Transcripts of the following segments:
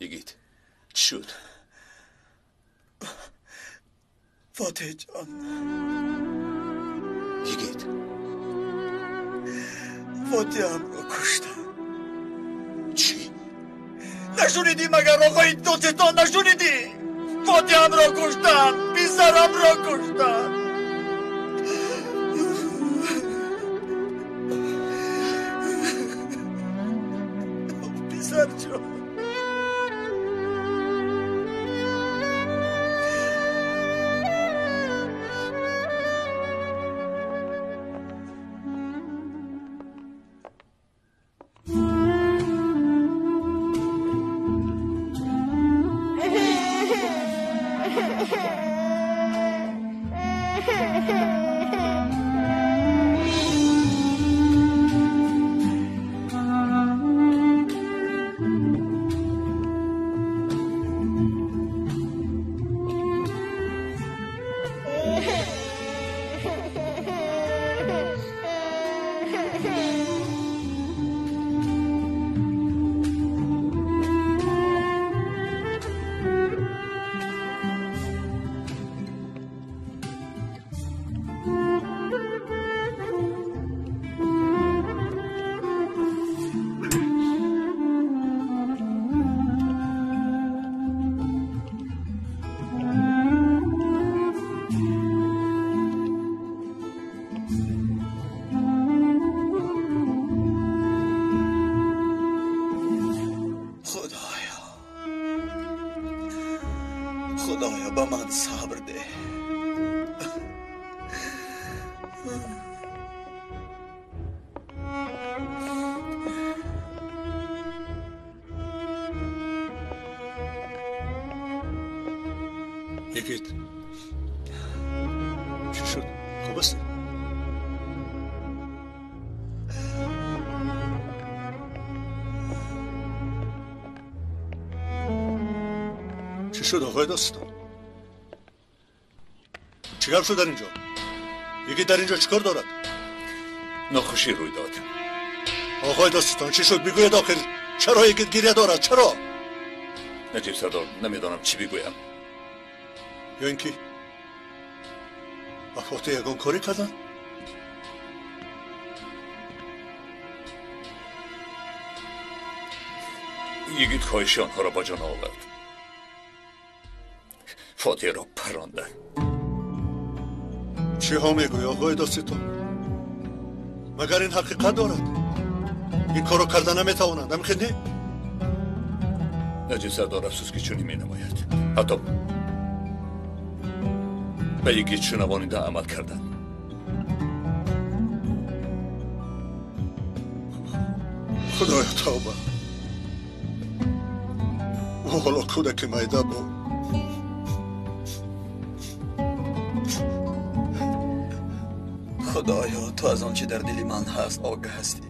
Йигит, чӣ шуд? Фотеҳ ҷон. Йигит. Фотеҳамро куштанд. Чӣ? Нашунидӣ магар, оқои додситон, нашунидӣ? Фотеҳамро куштанд, писарамро куштанд. Писарҷон. Худоё, ба ман сабр деҳ. Йигит, чӣ шуд? Хуб ҳастӣ? Чӣ шуд, оқои додситон? Чӣ гап шуд дар ин ҷо? Йигит дар ин ҷо чӣ кор дорад? Нохушӣ рӯй дод. Оқои додситон, чӣ шуд? Бигӯед охир, чаро Йигит гиря дорад? Чаро? Наҷиб сардор, намедонам чӣ бигӯям. Ё ин ки ба Фотеҳ ягон корӣ карданд? Йигит хоҳиши онҳоро ба ҷо наовард. Фотеҳро паронда. Чиҳо мегӯӣ, оқои додситон? Магар ин ҳақиқат дорад? Ин корро карда наметавонанд, ҳамихел не? Наҷиб сардор, афсӯс ки чунин менамояд. Ҳатто ба Йигит шунавонида амал карданд. Худоё, тавба. Ӯ ҳоло кӯдаки майда буд. Худоё, ту аз он чӣ дар дили ман ҳаст огаҳ ҳастӣ.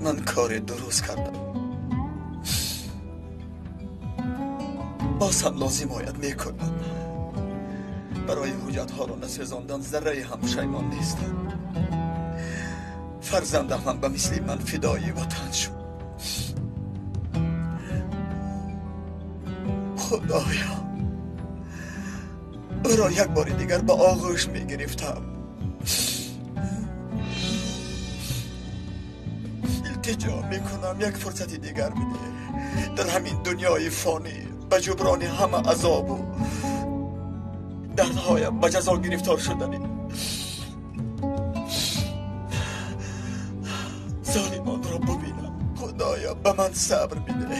Ман кори дуруст кардам. Боз ҳам лозим ояд мекунам. Барои ҳуҷҷатҳоро насӯзондан заррае ҳам пушаймон нестам. Фарзандам ҳам ба мисли ман фидои ватан шуд. Худоё, ӯро як бори дигар ба оғӯш мегирифтам. Илтиҷо мекунам, як фурсати дигар бидеҳ. Дар ҳамин дунёи фонӣ ба ҷуброни ҳама азобу дардҳоям ба ҷазо гирифтор шудани золимонро бубинам. Худоё, ба ман сабр бидеҳ.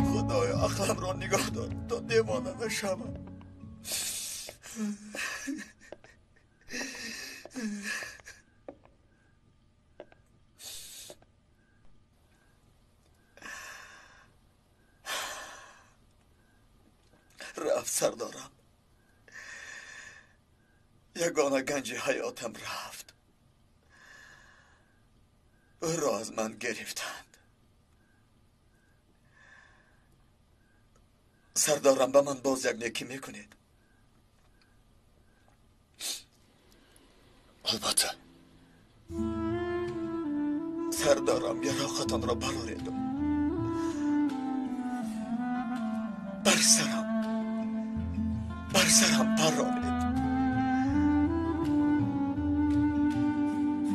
Худоё, ақламро нигоҳ дор то девона нашавам. Рафт сардорам, ягона ганҷи ҳаётам рафт. Ӯро аз ман гирифтанд. Сардорам, ба ман боз як некӣ мекунед? Албатта. Сардорам, яроқатонро бароред. Бар сарам паронед.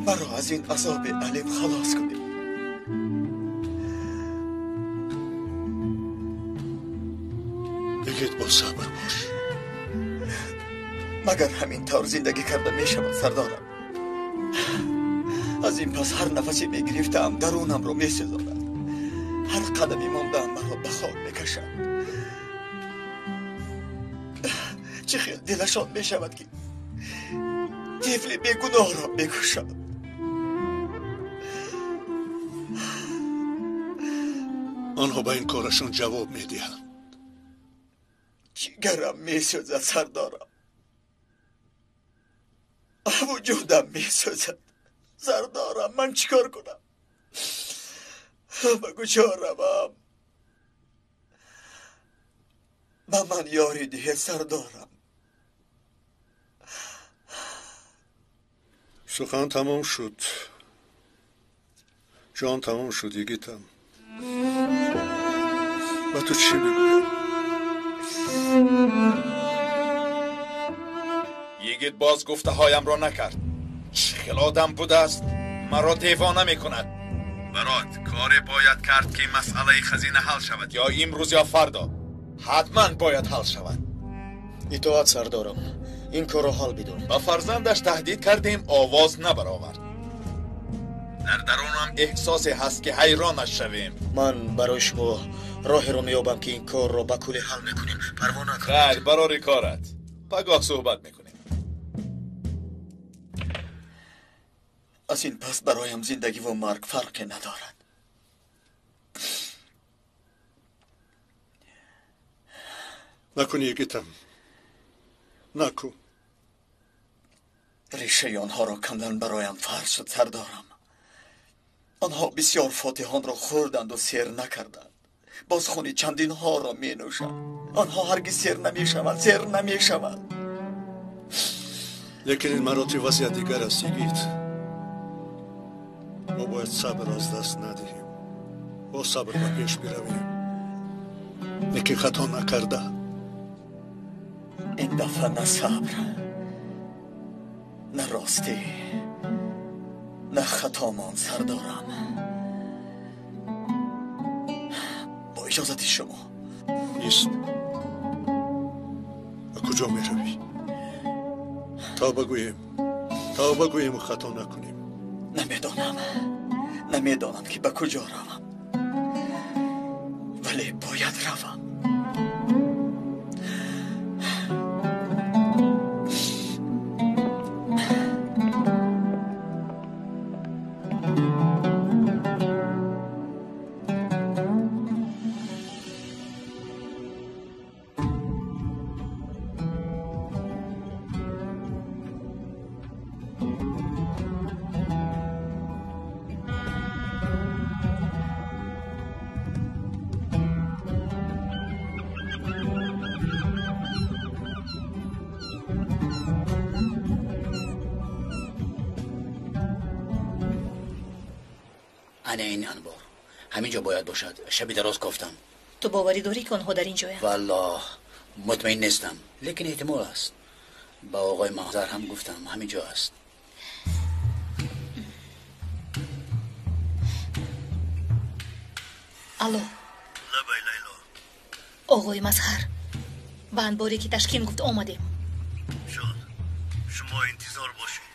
Маро аз ин азоби алим халос кунед. Йигит, бо сабр бош. Магар ҳамин тавр зиндагӣ карда мешавад, сардорам? Аз ин пас ҳар нафасе мегирифтаам дарунамро месӯзонад. Ҳар қадами мондаам маро ба хок мекашад. Чӣ хел дилашон мешавад, ки тифли бегуноҳро мекушад. Онҳо ба ин корашон ҷавоб медиҳанд. Ҷигарам месӯзад, сардорам. Вуҷудам месӯзад, сардорам. Ман чӣ кор кунам? Ба куҷо равам? Ба ман ёрӣ диҳед, сардорам. Сухан тамом шуд. Ҷон тамом шуд, йигитам. Ба ту чӣ бигӯям? Йигит боз гуфтаҳоямро накард. Чӣ хел одам будааст, маро девона мекунад. Барот, коре бояд кард, ки масъалаи хазина ҳал шавад, ё имрӯз ё фардо. Ҳатман бояд ҳал шавад. Итоат, сардорам. Ин корро ҳал бидор. Ба фарзандаш таҳдид кардем, овоз набаровард. Дар дарунам эҳсосе ҳаст, ки ҳайронаш шавем. Ман барои шумо роҳеро меёбам, ки ин корро ба куллӣ ҳал мекунем. Парво накунед. Хайр, барори корат. Пагоҳ суҳбат мекунем. Аз ин пас бароям зиндагиву марг фарқе надорад. Накун, йигитам, накун. Решаи онҳоро кандан бароям фарз шуд, сардорам. Онҳо бисёр фотиҳонро хӯрданду сер накарданд. Боз хуни чандинҳоро менӯшанд. Онҳо ҳаргиз сер намешаванд, сер намешаванд. Лекин ин маротиб вазъият дигар аст, йигит. Мо бояд сабр аз даст надиҳем. Бо сабр ба пеш биравем. Лекин хато накарда. Ин дафъа на сабр, на ростӣ, на хато монд, сардорам. Бо иҷозати шумо. Ист. Ба куҷо меравӣ? То бигӯем, то бигӯему хато накунем. Намедонам, намедонам, ки ба куҷо равам, вале бояд равам. Ана ин анбор ҳамин ҷо бояд бошад. Шаби дароз кофтам. Ту боварӣ дорӣ, ки онҳо дар ин ҷоянд? Валлоҳ, мутмаин нестам, лекин эҳтимол аст. Ба оғои Маҳзар ҳам гуфтам, ҳамин ҷо аст. Алло. Лабай, Лайло. Оғои Мазҳар, ба анборе, ки Ташкин гуфт, омадем. Шуд, шумо интизор бошед,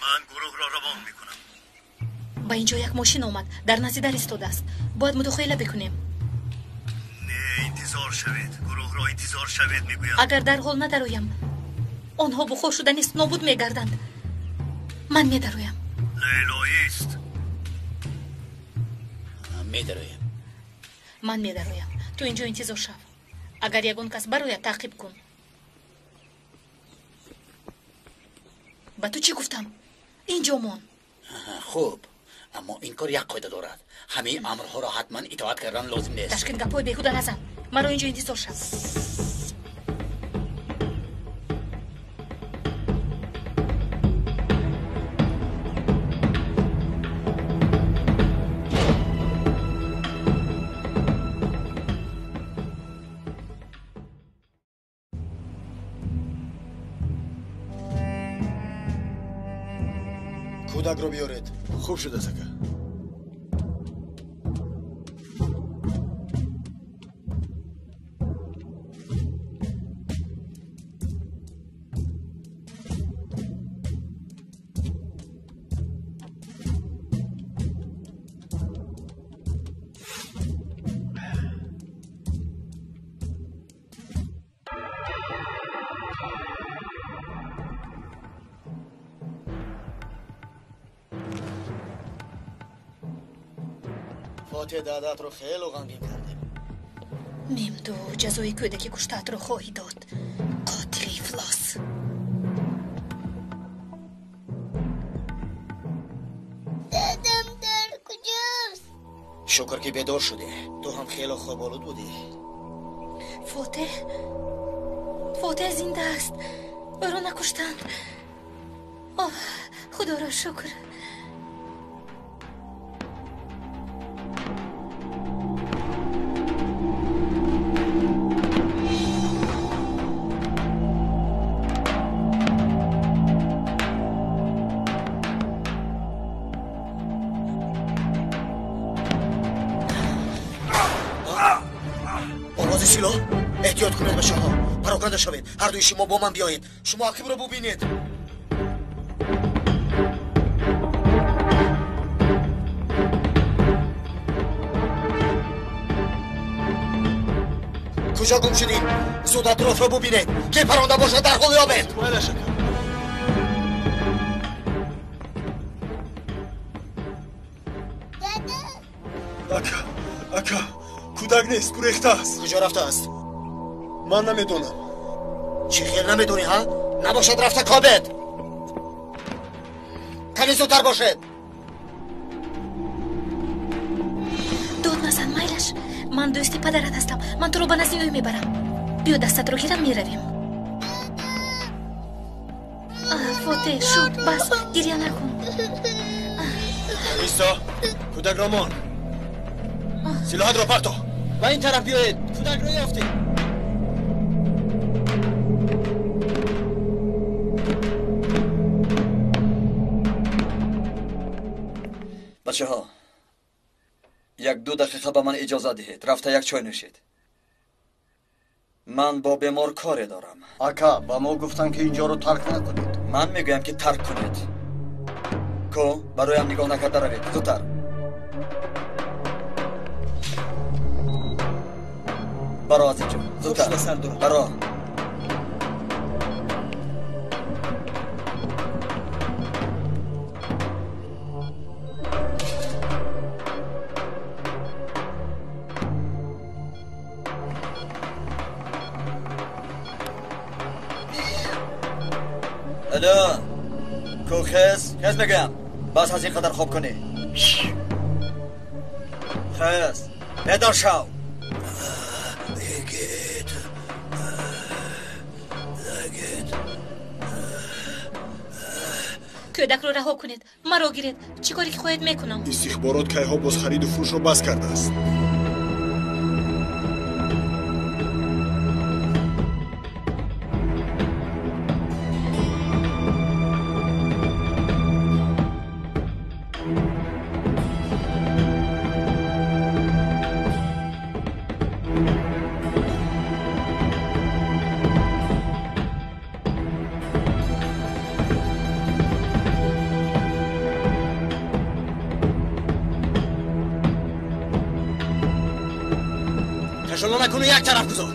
ман гурӯҳро равон мекунам. Ба ин ҷо як мошин омад, дар назди дар истодааст. Бояд мудохила бикунем. Не, интизор шавед, гурӯҳро интизор шавед, мегӯям. Агар дарҳол надароям, онҳо бухор шуда нест нобуд мегарданд. Ман медароям. Лейло, ист. Медароем. Ман медароям, ту инҷо интизор шав. Агар ягон кас барояд, таъқиб кун. Ба ту чӣ гуфтам? Инҷо мон. Хуб, аммо ин кор як қоида дорад. Ҳамаи амрҳоро ҳатман итоат кардан лозим нест. Ташкин, гапҳои беҳуда назан. Маро инҷо интизор шав. Кӯдакро биёред. Хуб шудааст, ака. Фотеҳ дадатро хело ғамгин кардем. Мемду ҷазои кӯдаки куштаатро хоҳӣ дод. Қотили ифлос. Дадам дар куҷост? Шукр ки бедор шудӣ. Ту ҳам хело хоболуд будӣ. Фотеҳ? Фотеҳ зинда аст. Ӯро накуштанд. Оҳ, худоро шукр. Эҳтиёт кунед бачаҳо, пароканда шавед. Ҳардуи шумо бо ман биёед. Шумо ақибро бубинед. Куҷо гум шудед? Зуд атрофро бубинед. Ки паронда бошад, дарҳол ёбед. Ака, ака, кӯдак нест, гурехтааст. Куҷо рафтааст? Ман намедонам. Чӣ хел намедонӣ, ҳа? Набошад рафта кобед. Каме зудтар бошед. Дод назан, майлаш. Ман дӯсти падарат ҳастам. Ман туро ба назди ӯ мебарам. Биё дастатро гирам, меравем. Фотеҳ, шуд, бас, гиря накун. Исо, кӯдакро мон. Силоҳатро парто. Ба ин тараф биёед. Кӯдакро ёфтем. Бачаҳо, як-ду дақиқа ба ман иҷозат диҳед. Рафта як чой нӯшед. Ман бо бемор коре дорам. Ака, ба мо гуфтанд, ки инҷоро тарк накунед. Ман мегӯям, ки тарк кунед. Ко, бароям нигоҳ накарда равед. Зудтар. Баро аз инҷо. Зудтар. Баро. Алло, ку хез, хез мегӯям. Бас аз ин қадар хоб кунӣ. Хез, бедор шав. Йигит, йигит. Кӯдакро раҳо кунед, маро гиред. Чӣ коре ки хоҳед мекунам. Истихборот кайҳо боз хариду фурӯшро бас кардааст. Ташалло накуну, як тараф гузор.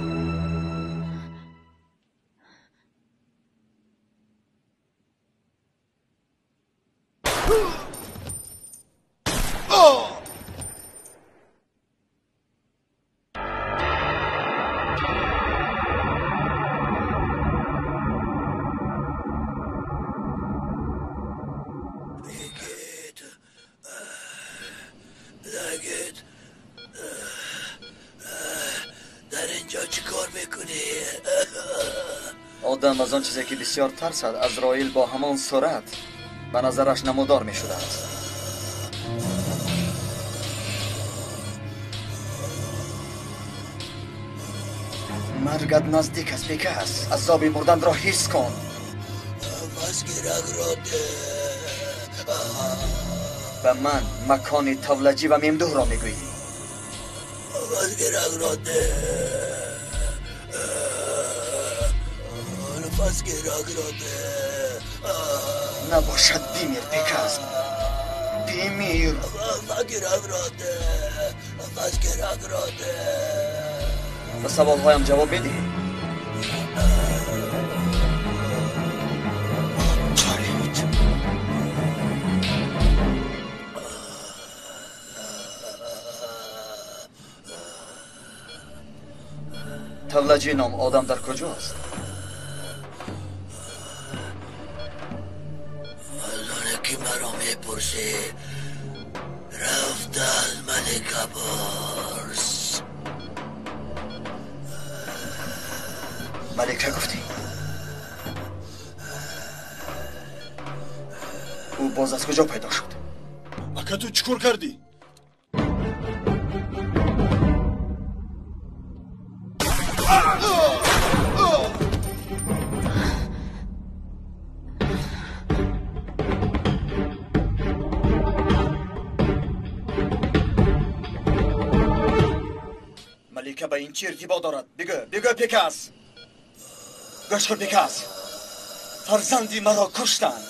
Йигит, йигит. Дар инҷо чӣ кор мекунӣ? Одам аз он чизе ки бисёр тарсад, Азроил бо ҳамон сурат ба назараш намудор мешудааст. Маргат наздик аст, бекас. Азоби мурданро ҳис кун. Масгиракро де. Ба ман макони тавлаҷӣ ва мемдуҳро мегӯӣ. Фасгирак ро де. Фасгирак ро де. Набошад бимир, бекас. Бимир. Фасгирак ро де. Фасгирак ро де. Ба саволҳоям ҷавоб медиҳӣ? Тавлаҷӣ ном одам дар куҷо аст? Аз оне ки маро мепурсӣ, рафта аз малика пурс. Малика гуфтӣ? Ӯ боз аз куҷо пайдо шуд? Ака, ту чӣ кор кардӣ? Малика ба ин чӣ иртибот дорад? Бигӯ, бигӯ, Пекас. Гӯш кун, Пекас. Фарзанди маро куштанд.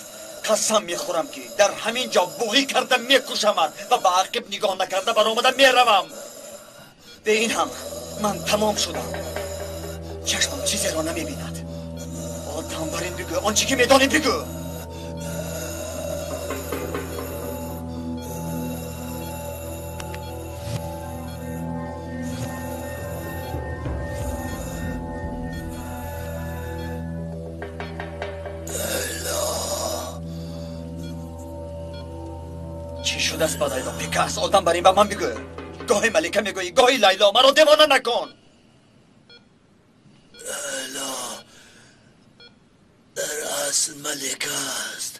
Қасам мехӯрам, ки дар ҳамин ҷо буғӣ карда мекушамад ва ба ақиб нигоҳ накарда баромада меравам. Бе ин ҳам ман тамом шудам. Чашмам чизеро намебинад. Одам бар ин бигӯ, он чӣ ки медонӣ бигӯ. Чӣ шудааст ба Лайло? Пекас, одам бар ин ба ман бигӯ. Гоҳе малика мегӯӣ, гоҳи Лайло. Маро девона накун. Лайло дар асл малика аст.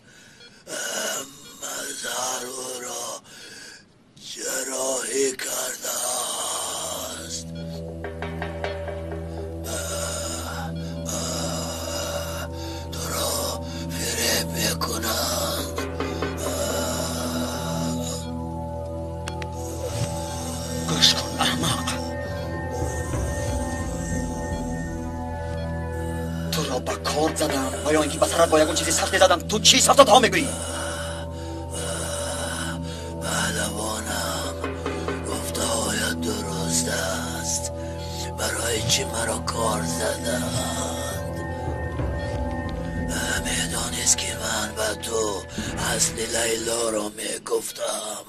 Мазҳар ӯро ҷарроҳӣ кардааст. Туро фиреб мекунанд. Гӯш кун, аҳмақ. Туро ба кор задам ва ё ин ки ба сарат бо ягон чизи сахте задам. Ту чӣ сафтатҳо мегӯӣ? Паҳлавонам, гуфтаҳоят дуруст аст. Барои чӣ маро кор заданд? Медонист, ки ман ба ту асли Лайлоро мегуфтам.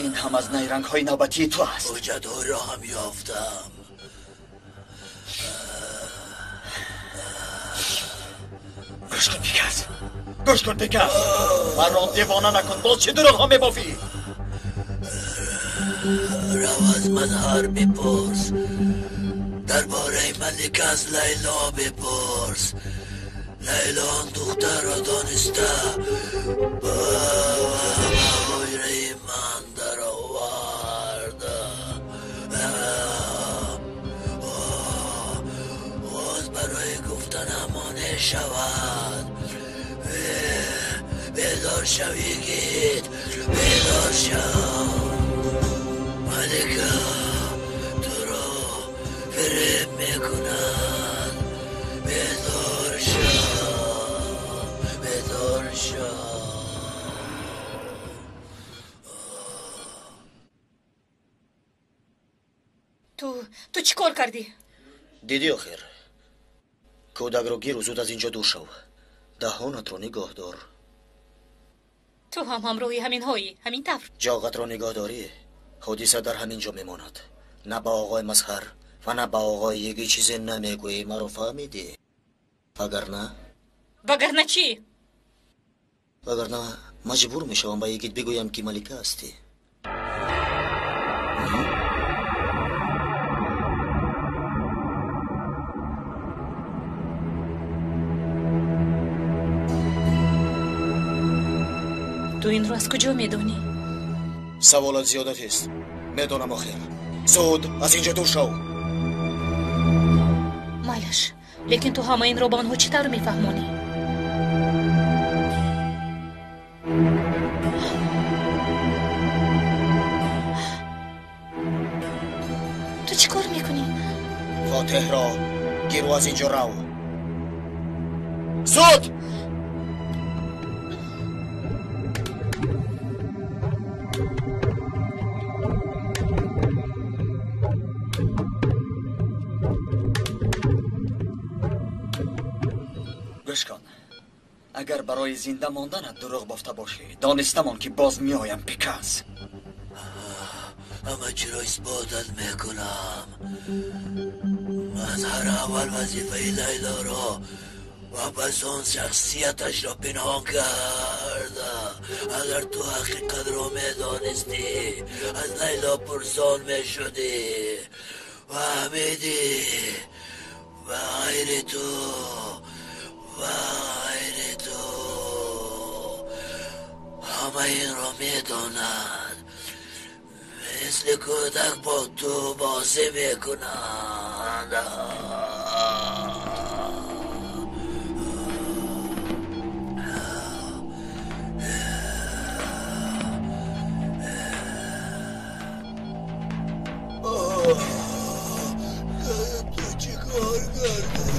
Ин ҳам аз найрангҳои навбатии ту аст. Ҳуҷҷатҳоро ҳам ёфтам. Гӯш кун, Пекас. Гӯш кун, Пекас. Маро девона накун. Боз чӣ дурӯғҳо мебофӣ? Рав аз Мазҳар бипурс. Дар бораи малика аз Лайло бипурс. Лайло он духтарро дониста ба ҳуҷраи ман даровард. Боз барои гуфтанам монеъ шавад. Бедор шав, йигит, бедор шав. Малика туро фиреб мекунад. Бедор шав, бедор шав. Ту чӣ кор кардӣ? Дидӣ охир. Кӯдакро гиру зуд аз ин ҷо дур шав. Даҳонатро нигоҳ дор. Ту ҳам ҳамроҳи ҳаминҳоӣ, ҳамин тавр? Ҷоғатро нигоҳ дорӣ. Ҳодиса дар ҳамин ҷо мемонад. На ба оғои Мазҳар ва на ба оғои Йигит чизе намегӯӣ. Маро фаҳмидӣ? Вагарна? Вагарна чӣ? Вагарна маҷбур мешавам ба Йигит бигӯям, ки малика ҳастӣ. Ту инро аз куҷо медонӣ? Саволат зиёдатист. Медонам охир. Зуд аз ин ҷо дур шав. Майлаш, лекин ту ҳама инро ба онҳо чӣ тавр мефаҳмонӣ? Чӣ кор мекунӣ? Фотеҳро гиру аз инҷо рав. Зуд! Гӯш кун. Агар барои зинда монданат дурӯғ бофта бошӣ, донистамон ки боз меоям Пикас. Ҳама чиро исботат мекунам. Мазҳар аввал вазифаи Лайлоро ва пас он шахсияташро пинҳон кард. Агар ту ҳақиқатро медонистӣ, аз Лайло пурсон мешудӣ. Фаҳмидӣ? Ба ғайри ту, ба ғайри ту ҳама инро медонад. Мисли кӯдак бо ту бозӣ мекунанд. Ту чӣ кор кардӣ?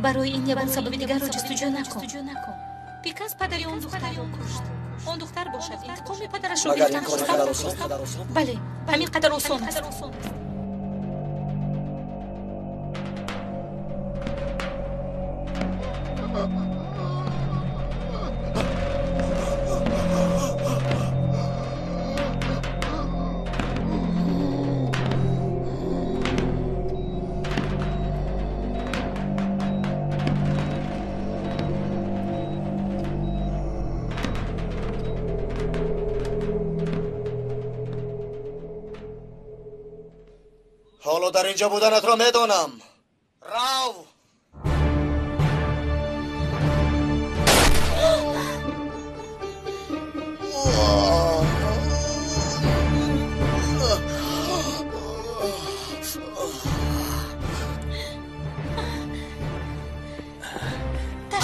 Барои ин ягон сабаби дигарро ҷустуҷӯ накун. Пикас падари он духтарро кушт. Он духтар бошад, интиқоми падарашро Магар ин кор қадар осон? Бале, ҳамин қадар осон аст. Ҳоло дар инҷо буданатро медонам. Рав!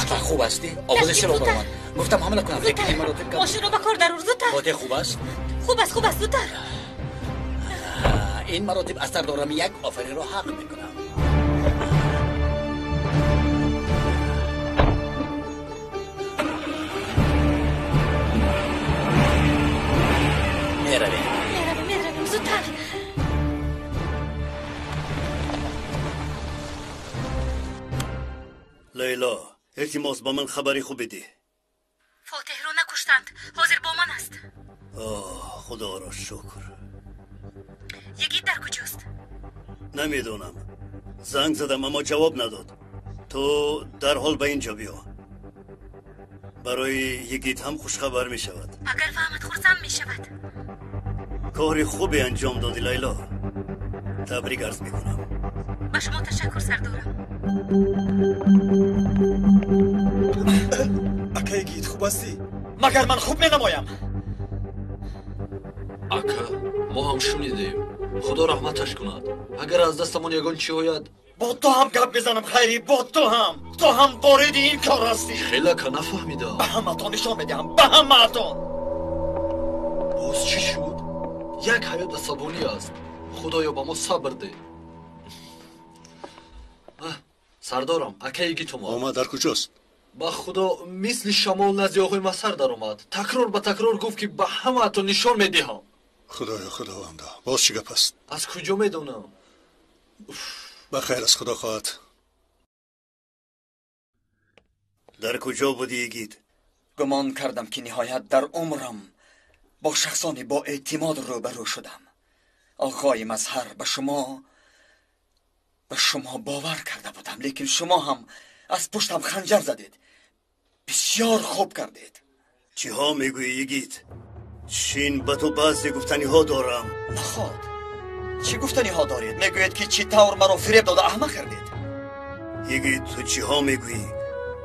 Ака хуб ҳастӣ? Овози чаро баромад? Гуфтам ҳамла кунам, лекин ин маротиб мошинро ба кор дарур, зудтар. Фотеҳ хуб аст? Хуб аст, хуб аст, зудтар. Ин маротиб аз сардорам як офаринро ҳақ мекунам. Меравем. Меравем, меравем, зудтар. Лайло, илтимос ба ман хабари хуб бидиҳ. Фотеҳро накуштанд. Ҳозир бо ман аст. Оҳ, худоро шукр. Йигит дар куҷост? Намедонам. Занг задам, аммо ҷавоб надод. Ту дарҳол ба ин ҷо биё. Барои Йигит ҳам хушхабар мешавад. Агар фаҳмад, хурсанд мешавад. Кори хубе анҷом додӣ, Лайло. Табрик арз мекунам. Ба шумо ташаккур, сардорам. Ака Йигит, хуб ҳастӣ? Магар ман хуб менамоям? Ака, мо ҳам шунидем. Худо раҳматаш кунад. Агар аз дастамон ягон чӣ ояд. Бо ту ҳам гап мезанам, Хайрӣ, бо ту ҳам. Ту ҳам вориди ин кор ҳастӣ. Хеле ака, нафаҳмидам. Ба ҳамаатон нишон медиҳам, ба ҳамаатон. Боз чӣ шуд? Як ҳаёт асабонӣ аст. Худоё, ба мо сабр деҳ. Сардорам, ака Йигит омад. Омад, дар куҷост? Ба худо, мисли шамол назди оғои Масар даромад. Такрор ба такрор гуфт, ки ба ҳамаатон нишон медиҳам. Худоё, худовандо, боз чӣ гап аст? Аз куҷо медонам? Ба хайр аст, худо хоҳад. Дар куҷо будӣ, Йигит? Гумон кардам, ки ниҳоят дар умрам бо шахсоне бо эътимод рӯбарӯ шудам. Оғои Мазҳар, ба шумо бовар карда будам, лекин шумо ҳам аз пуштам ханҷар задед. Бисёр хуб кардед. Чиҳо мегӯӣ, Йигит? Чин ба ту баъзе гуфтаниҳо дорам. Наход, чӣ гуфтаниҳо доред? Мегӯед, ки чӣ тавр маро фиреб дода аҳмақ кардед. Йигит, ту чиҳо мегӯӣ?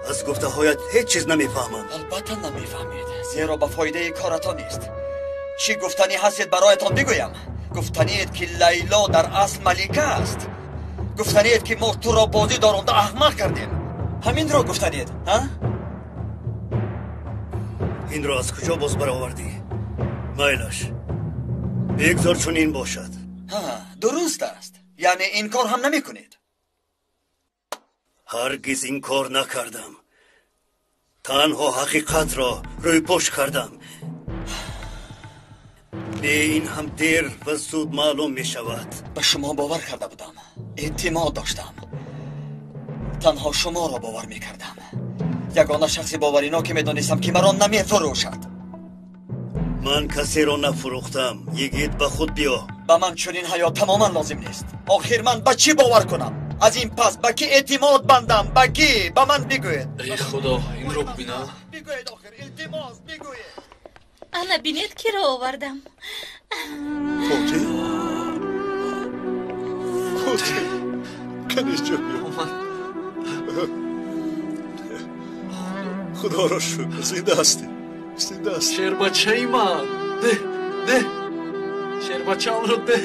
Аз гуфтаҳоят ҳеҷ чиз намефаҳмам. Албатта намефаҳмед, зеро ба фоидаи коратон нест. Чӣ гуфтанӣ ҳастед бароятон бигӯям? Гуфтаниед, ки Лайло дар асл малика аст. Гуфтаниед, ки мо туро бозӣ доронда аҳмақ кардем. Ҳаминро гуфтаниед, ҳа? Инро аз куҷо боз баровардӣ? Майлаш, бигзор чунин бошад. Ҳа, дуруст аст. Яъне инкор ҳам намекунед? Ҳаргиз инкор накардам. Танҳо ҳақиқатро рӯйпӯш кардам. Бе ин ҳам дер ва зуд маълум мешавад. Ба шумо бовар карда будам, эътимод доштам. Танҳо шуморо бовар мекардам. Ягона шахси боварино ки медонистам ки маро намефурӯшад. Ман касеро нафурӯхтам. Йигит, ба худ биё. Ба ман чунин ҳаёт тамоман лозим нест. Охир ман ба чӣ бовар кунам? Аз ин пас ба кӣ эътимод бандам? Ба кӣ? Ба ман бигӯед. Эй худо, инро бибина. Бигӯед охир, илтимос, бигӯед. Ана бинед киро овардам. Фотиҳ, Фотиҳ, каниҷо биё. Худоро шукр, зинда ҳастӣ, зинда ҳастӣ. Шербачаи ман, деҳ, деҳ, шербачаамро деҳ.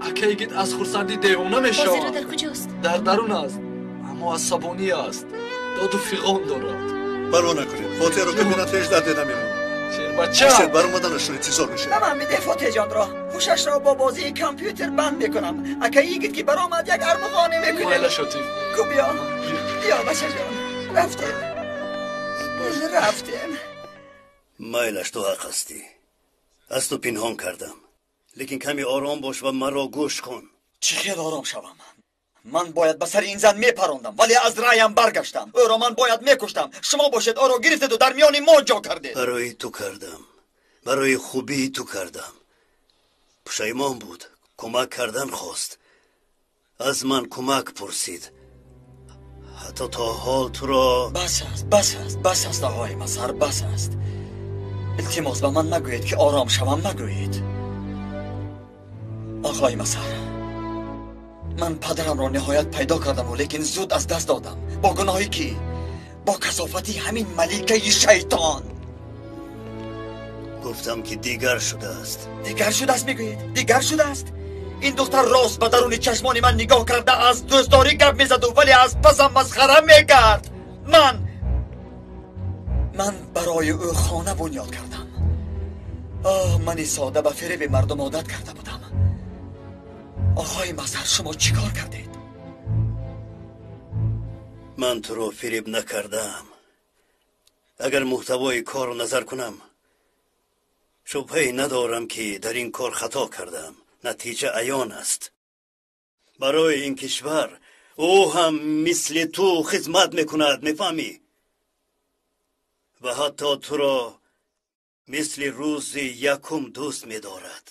Ака Йигит аз хурсандӣ девона мешавад. Ҳозиро дар куҷост? Дар дарун аст, аммо асабонӣ аст, доду фиғон дорад. Парво накунед, Фотиҳро бибинад ҳеҷ дарде намемонад. Шербача! Баромаданашро интизор мешавад. Ба ман бидеҳ Фотиҳҷонро. Ҳушашро бо бозии компютер банд мекунам. Ака Йигит ки баромад як армуғоне мекунем. Майла шотиф. Ку биё, биё бачаҷон. Рафтем, рафтем. Майлаш, ту ҳақ ҳастӣ. Аз ту пинҳон кардам. Лекин каме ором бош ва маро гӯш кун. Чӣ хел ором шавам? Ман бояд ба сари ин зан мепарондам, вале аз раъям баргаштам. Ӯро ман бояд мекуштам. Шумо бошед ӯро гирифтеду дар миёни мо ҷо кардед. Барои ту кардам, барои хубии ту кардам. Пушаймон буд, кӯмак кардан хост. Аз ман кӯмак пурсид. Ҳатто то ҳол туро. Бас аст, бас аст, бас аст оғои Мазҳар, бас аст. Илтимос, ба ман нагӯед ки ором шавам, нагӯед. Оғои Мазҳар, ман падарамро ниҳоят пайдо кардаму лекин зуд аз даст додам. Бо гуноҳи кӣ? Бо касофати ҳамин маликаи шайтон. Гуфтам ки дигар шудааст. Дигар шудааст мегӯед? Дигар шудааст? Ин духтар рост ба даруни чашмони ман нигоҳ карда аз дӯстдорӣ гап мезаду, вале аз пасам масхара мекард. Ман барои ӯ хона бунёд кардам. Оҳ, мани сода ба фиреби мардум одат карда будам. Оғои Мазҳар, шумо чӣ кор кардед? Ман туро фиреб накардаам. Агар муҳтавои корро назар кунам, шубҳае надорам ки дар ин кор хато кардам. Натиҷа аён аст. Барои ин кишвар ӯ ҳам мисли ту хизмат мекунад, мефаҳмӣ? Ва ҳатто туро мисли рӯзи якум дӯст медорад.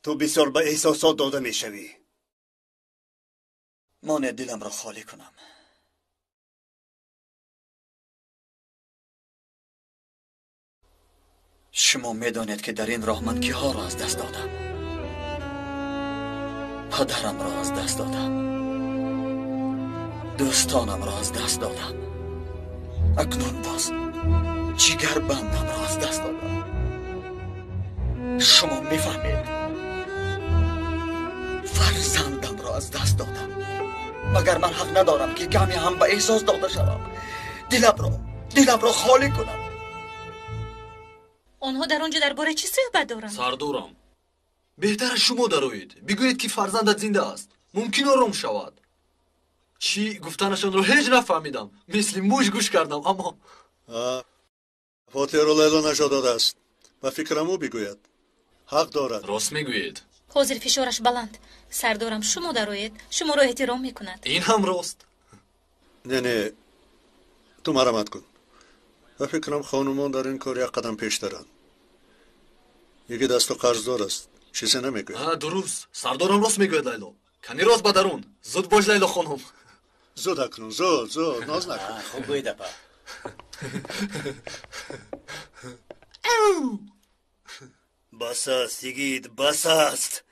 Ту бисёр ба эҳсосот дода мешавӣ. Монед диламро холӣ кунам. Шумо медонед ки дар ин роҳ ман киҳоро аз даст додам. Падарамро аз даст додам, дӯстонамро аз даст додам, акнун боз ҷигарбандамро аз даст додам. Шумо мефаҳмед, фарзандамро аз даст додам. Магар ман ҳақ надорам ки каме ҳам ба эҳсос дода шавам? Диламро холӣ кунам. Онҳо дар он ҷо дар бораи чӣ суҳбат доранд? Сардорам, беҳтар шумо дароед. Бигӯед ки фарзандат зинда аст. Мумкин ором шавад. Чӣ гуфтанашонро ҳеҷ нафаҳмидам. Мисли муш гӯш кардам, аммо Фотиҳро Лайло наҷот додааст. Ба фикрам ӯ бигӯяд. Ҳақ дорад. Рост мегӯед. Ҳозир фишораш баланд. Сардорам, шумо дароед, шуморо эҳтиром мекунад. Ин ҳам рост. Не, не, ту марамат кун. Ба фикрам хонумон дар ин кор як қадам пештаранд. Яке дасту қарздор аст, чизе намегӯяд. Дуруст, сардорам рост мегӯяд. Лайло, кани рост ба дарун. Зуд бош, Лайло хонум. Зуд акнун, зуд, зуд, ноз накун. Хуб гӯед, апа. Бас аст, йигит, бас аст.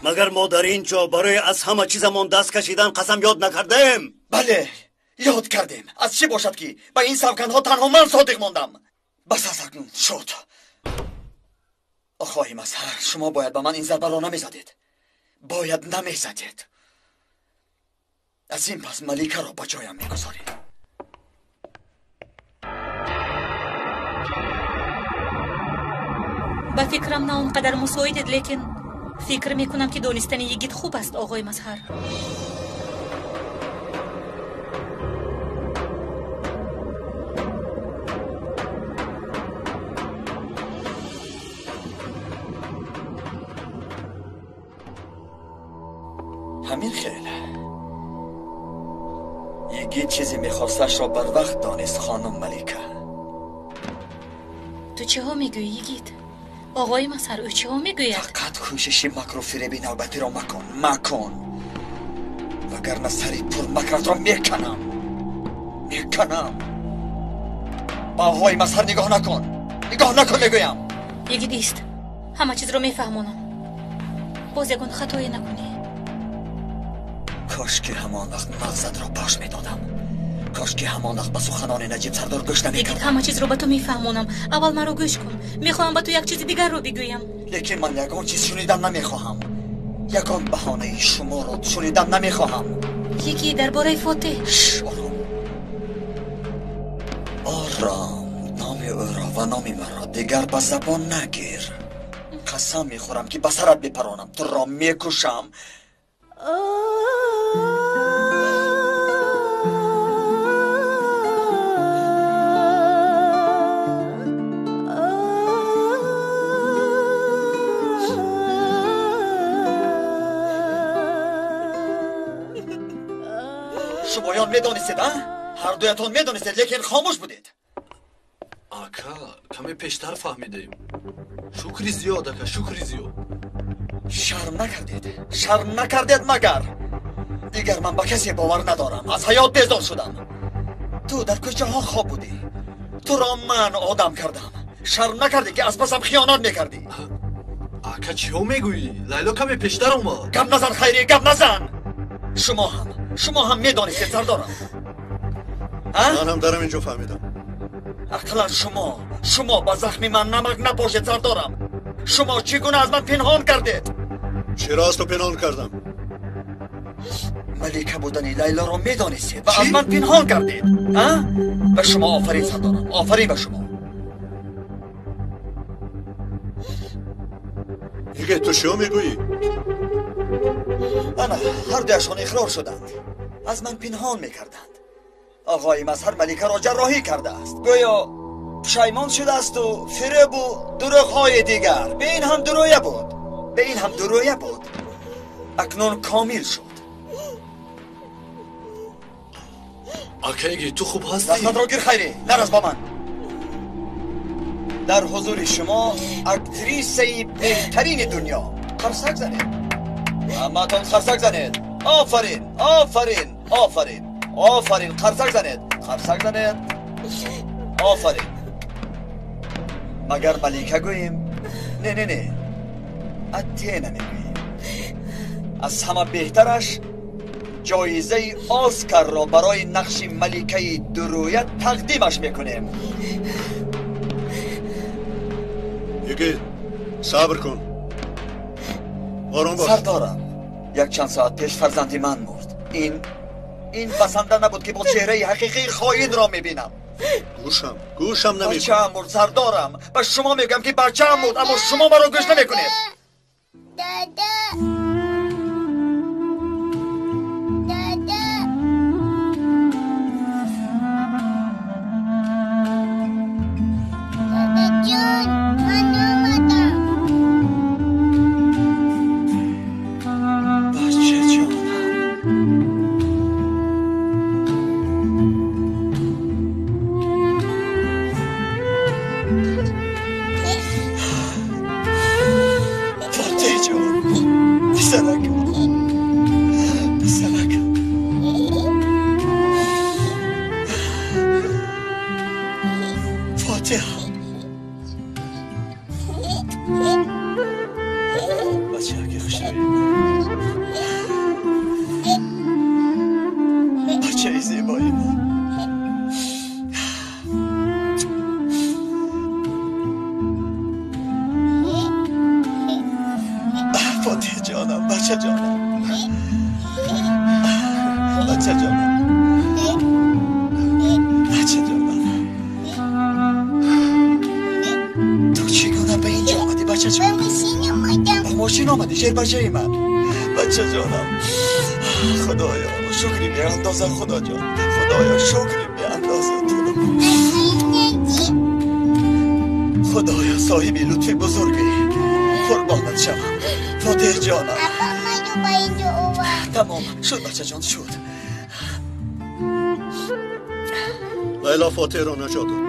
Магар мо дар ин ҷо барои аз ҳама чизамон даст кашидан қасам ёд накардаем? Бале, ёд кардем. Аз чӣ бошад ки ба ин савгандҳо танҳо ман содиқ мондам? Бас аст акнун, шуд. Оғои Мазҳар, шумо бояд ба ман ин зарбаро намезадед. Бояд намезадед. Аз ин пас Маликаро ба ҷоям мегузорем. Ба фикрам на он қадар мусоидед, лекин фикр мекунам ки донистани йигит хуб аст, оғои Мазҳар. Ҳамин хел. Йигит чизе мехосташро барвақт донист, хонум Малика. Ту чиҳо мегӯӣ, йигит? Оғои Мазҳар, ӯ чиҳо мегӯяд? Фақат кӯшиши макру фиреби навбатиро макун, макун, вагарна сари пурмакратро меканам, меканам. Ба оғои Мазҳар нигоҳ накун, нигоҳ накун мегӯям. Йигит, ист, ҳама чизро мефаҳмонам. Боз ягон хатое накунӣ. Кош ки ҳамон вақт мағзатро пош медодам. Кош ки ҳамон вақт ба суханони Наҷиб сардор гӯш намекардам. Йигит, ҳама чизро ба ту мефаҳмонам. Аввал маро гӯш кун. Мехоҳам ба ту як чизи дигарро бигӯям. Лекин ман ягон чиз шунидан намехоҳам. Ягон баҳонаи шуморо шунидан намехоҳам. Йигит, дар бораи Фотеҳ. Ором, ором. Номи ӯро ва номи маро дигар ба забон нагир. Қасам мехӯрам ки ба сарат бипаронам, туро мекушам. Шумоён медонистед, а? Ҳар дуятон медонистед, лекин хомӯш будед. Ака, каме пештар фаҳмидаем. Шукри зиёд, ака, шукри зиёд. Шарм накардед, шарм накардед магар? Дигар ман ба касе бовар надорам. Аз ҳаёт безор шудам. Ту дар кӯчаҳо хоб будӣ. Туро ман одам кардам. Шарм накардӣ ки аз пасам хиёнат мекардӣ? Ака, чиҳо мегӯӣ? Лайло каме пештар омад. Гап назан, Хайрӣ, гап назан. Шумо ҳам медонистед, сардорам. Ман ҳам дар ҳамин ҷо фаҳмидам. Ақаллан шумо ба захми ман намак напошед, сардорам. Шумо чӣ гуна аз ман пинҳон кардед? Чиро аз ту пинҳон кардам? Малика будани Лайлоро медонистед ва аз ман пинҳон кардед. Ба шумо офарин, сардорам, офарин ба шумо. Йигит, ту чиҳо мегӯӣ? Ана, ҳар дуяшон иқрор шуданд. Аз ман пинҳон мекарданд. Оғои Мазҳар Маликаро ҷарроҳӣ кардааст. Гӯё пушаймон шудаасту фиребу дурӯғҳои дигар. Ба ин ҳам дурӯя буд, ба ин ҳам дурӯя буд. Акнун комил шуд. Ака, йигит, ту хуб ҳастӣ? Дастатро гир, Хайрӣ, нарас ба ман. Дар ҳузури шумо актрисаи беҳтарини дунё. Қарсак занед, ҳамаатон қарсак занед. Офарин, офарин, офарин, офарин. Қарсак занед, қарсак занед. Офарин. Магар Малика гӯем? Не, не, не, Атена мегӯем. Аз ҳама беҳтараш ҷоизаи Оскарро барои нақши маликаи дурӯя тақдимаш мекунем. Йигит, сабр кун, ором бош. Сардорам, як чанд соат пеш фарзанди ман мурд. Ин басанда набуд ки бо чеҳраи ҳақиқии хоинро мебинам. Гӯшам намекунад. Бачаам мурд, сардорам. Ба шумо мегӯям ки бачаам мурд, аммо шумо маро гӯш намекунед. Дада, дада, дадаҷон, ман омадам. Бачаҷонам. Фотеҳ ҷон, писаракам, писаракам. Фотеҳ, бачаки хушрӯи, бачаи зебои ман. Фотеҳ ҷонам, бача ҷонам. Бача ҷонам, бача ҷонам, ту чӣ гуна ба инҷо омадӣ, бача ҷон? Ба мошин омадам. Ба мошин омадӣ, шербачаи ман. Бача ҷонам, худоё шукри беандоза, худо ҷон, худоё шукри беандоза ту. Худоё соҳиби лутфи бузургӣ, қурбонат шавам, Фотеҳ ҷонам. Апа маро ба инҷо овард. Тамом шуд, бача ҷон, шуд. Лайло Фотеҳро наҷот дод.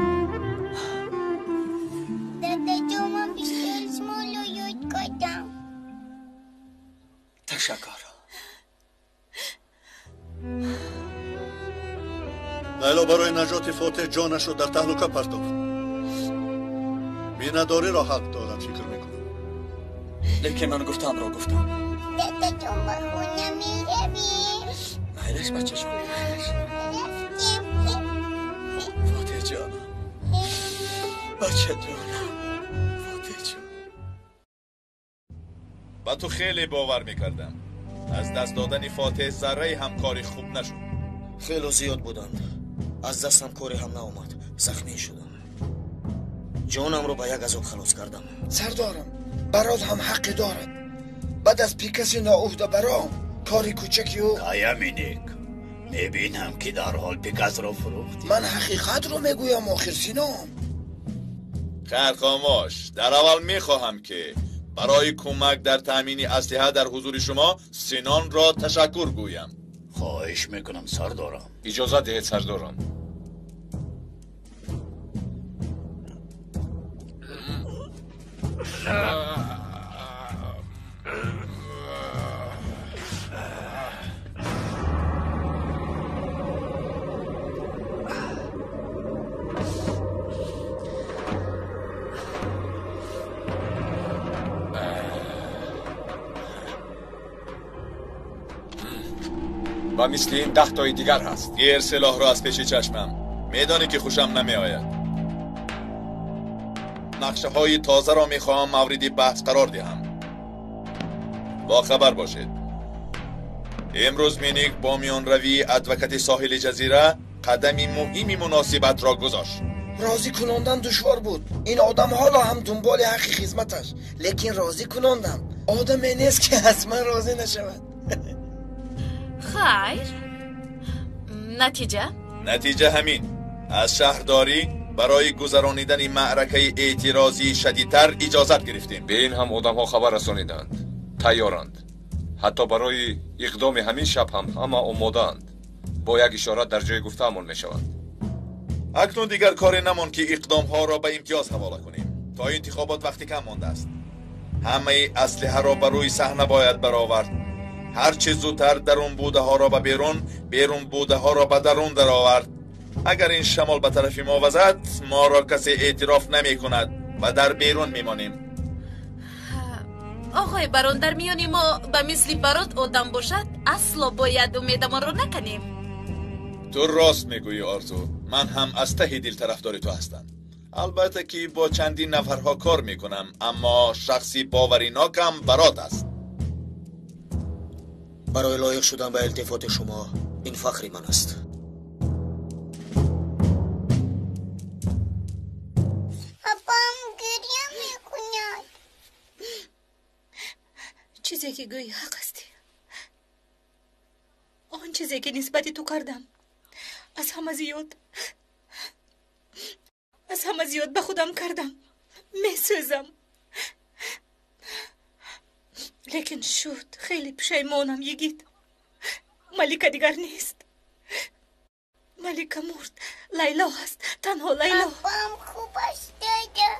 Дадаҷон, ман бисёр шуморо ёд кардам. Ташаккур. Лайло барои наҷоти Фотеҳ ҷонашро дар таҳлука партофт. Миннатдориро ҳақ дорад, фикр мекунам. Лекин ман гуфтамро гуфтам. Дадаҷон, ба хона меравем. Майлаш, бачаҷон, майлаш. Рафтем. Фотеҳ ҷонам, бача ҷонам, Фотеҳ ҷон. Ба ту хеле бовар мекардам. Аз даст додани Фотеҳ зарраи ҳам кори хуб нашуд. Хеле зиёд буданд. Аз дастам коре ҳам наомад. Захмӣ шудам. Ҷонамро ба як азоб халос кардам. Сардорам, барот ҳам ҳаққе дорад. Баъд аз пикаси ноуҳдабаром кори кӯчаки ӯ. Каяминик, мебинам ки дарҳол пикасро фурӯхтӣ. Ман ҳақиқатро мегӯям, охир Синон. Хайр, хомӯш. Дар аввал мехоҳам ки барои кӯмак дар таъмини аслиҳа дар ҳузури шумо Синонро ташаккур гӯям. Хоҳиш мекунам, сардорам. Иҷозат диҳед, сардорам. و مثل این 10 تای دیگر هست. گیر سلاح را از پیش چشمم. میدانی که خوشم نمی آید. نقشه های تازه را میخواهم مورد بحث قرار دهم. با خبر باشید. امروز مینیک با میان روی ادوکت ساحل جزیره قدمی مهمی مناسبت را گذاشت. راضی کناندن دشوار بود. این آدم حالا هم دنبال حق خدمتش، لیکن راضی کناندم. آدمی نیست که از من راضی نشود. Хайр, натиҷа? Натиҷа ҳамин. Аз шаҳрдорӣ барои гузаронидани маъракаи эътирозии шадидтар иҷозат гирифтем. Ба ин ҳам одамҳо хабар расониданд, тайёранд. Ҳатто барои иқдоми ҳамин шаб ҳам ҳама омодаанд. Бо як ишора дар ҷои гуфтаамон мешаванд. Акнун дигар коре намонд ки иқдомҳоро ба имтиёз ҳавола кунем. То интихобот вақти кам мондааст. Ҳамаи аслиҳаро ба рӯи саҳна бояд баровард. Ҳарчи зудтар дарун будаҳоро ба берун, берун будаҳоро ба дарун даровард. Агар ин шамол ба тарафи мо вазад, моро касе эътироф намекунад ва дар берун мемонем. Оғои барон, дар миёни мо ба мисли Барот одам бошад, асло бояд умедамонро накунем. Ту рост мегӯӣ, Орзу. Ман ҳам аз таҳи дил тарафдори ту ҳастам. Албатта ки бо чандин нафарҳо кор мекунам, аммо шахси боваринокам Барот аст. Барои лоиқ шудан ба илтифоти шумо ин фахри ман аст. Папам гиря мекунад. Чизе ки гӯӣ ҳақ ҳастӣ. Он чизе ки нисбати ту кардам аз ҳама зиёд ба худам кардам. Месӯзам. Лекин шуд, хеле пушаймонам, йигит. Малика дигар нест. Малика мурд. Лайло ҳаст, танҳо Лайло. Папам хуб аст, дада.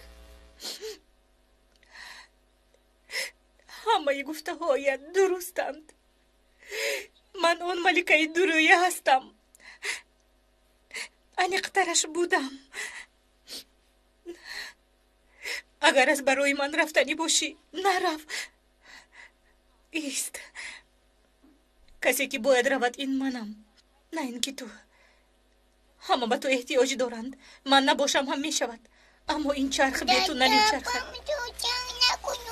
Ҳамаи гуфтаҳоят дурустанд. Ман он маликаи дурӯя ҳастам. Аниқтараш будам. Агар аз барои ман рафтанӣ бошӣ, нарав. Ист. Касе ки бояд равад ин манам, на ин ки ту. Ҳама ба ту эҳтиёҷ доранд. Ман набошам ҳам мешавад, аммо ин чарх бе ту намечархад.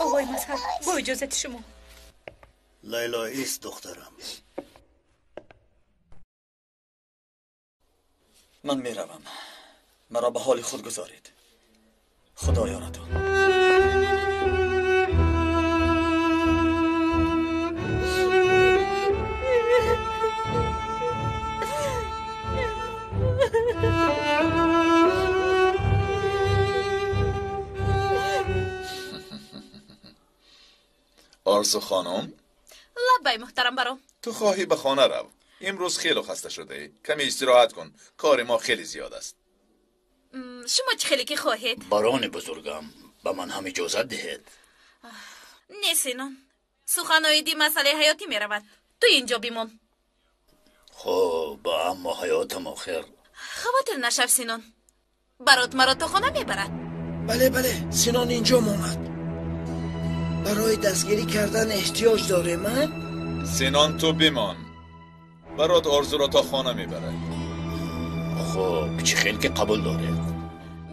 Оғои Мазҳар, бо иҷозати шумо. Лайло, ист, духтарам. Ман меравам. Маро ба ҳоли худ гузоред. Худо ёратон. آرزو خانم؟ لبای محترم برام. تو خواهی به خانه رو. امروز خیلی خسته شده ای. کمی استراحت کن. کار ما خیلی زیاد است. شما چه خیلی که خواهید؟ باران بزرگم به من هم اجازه دهید. نه سینان، سخن آیدی مسئله حیاتی می رود. تو اینجا بیمان. خب اما حیاتم آخر. خواطر نشو سینان، برات مرا تا خانه می برد. بله بله، سینان اینجا ماند. برای دستگیری کردن احتیاج داره من؟ سینان تو بیمان، برات آرزو را تا خانه میبره. خب چه خیلی که قبول داره.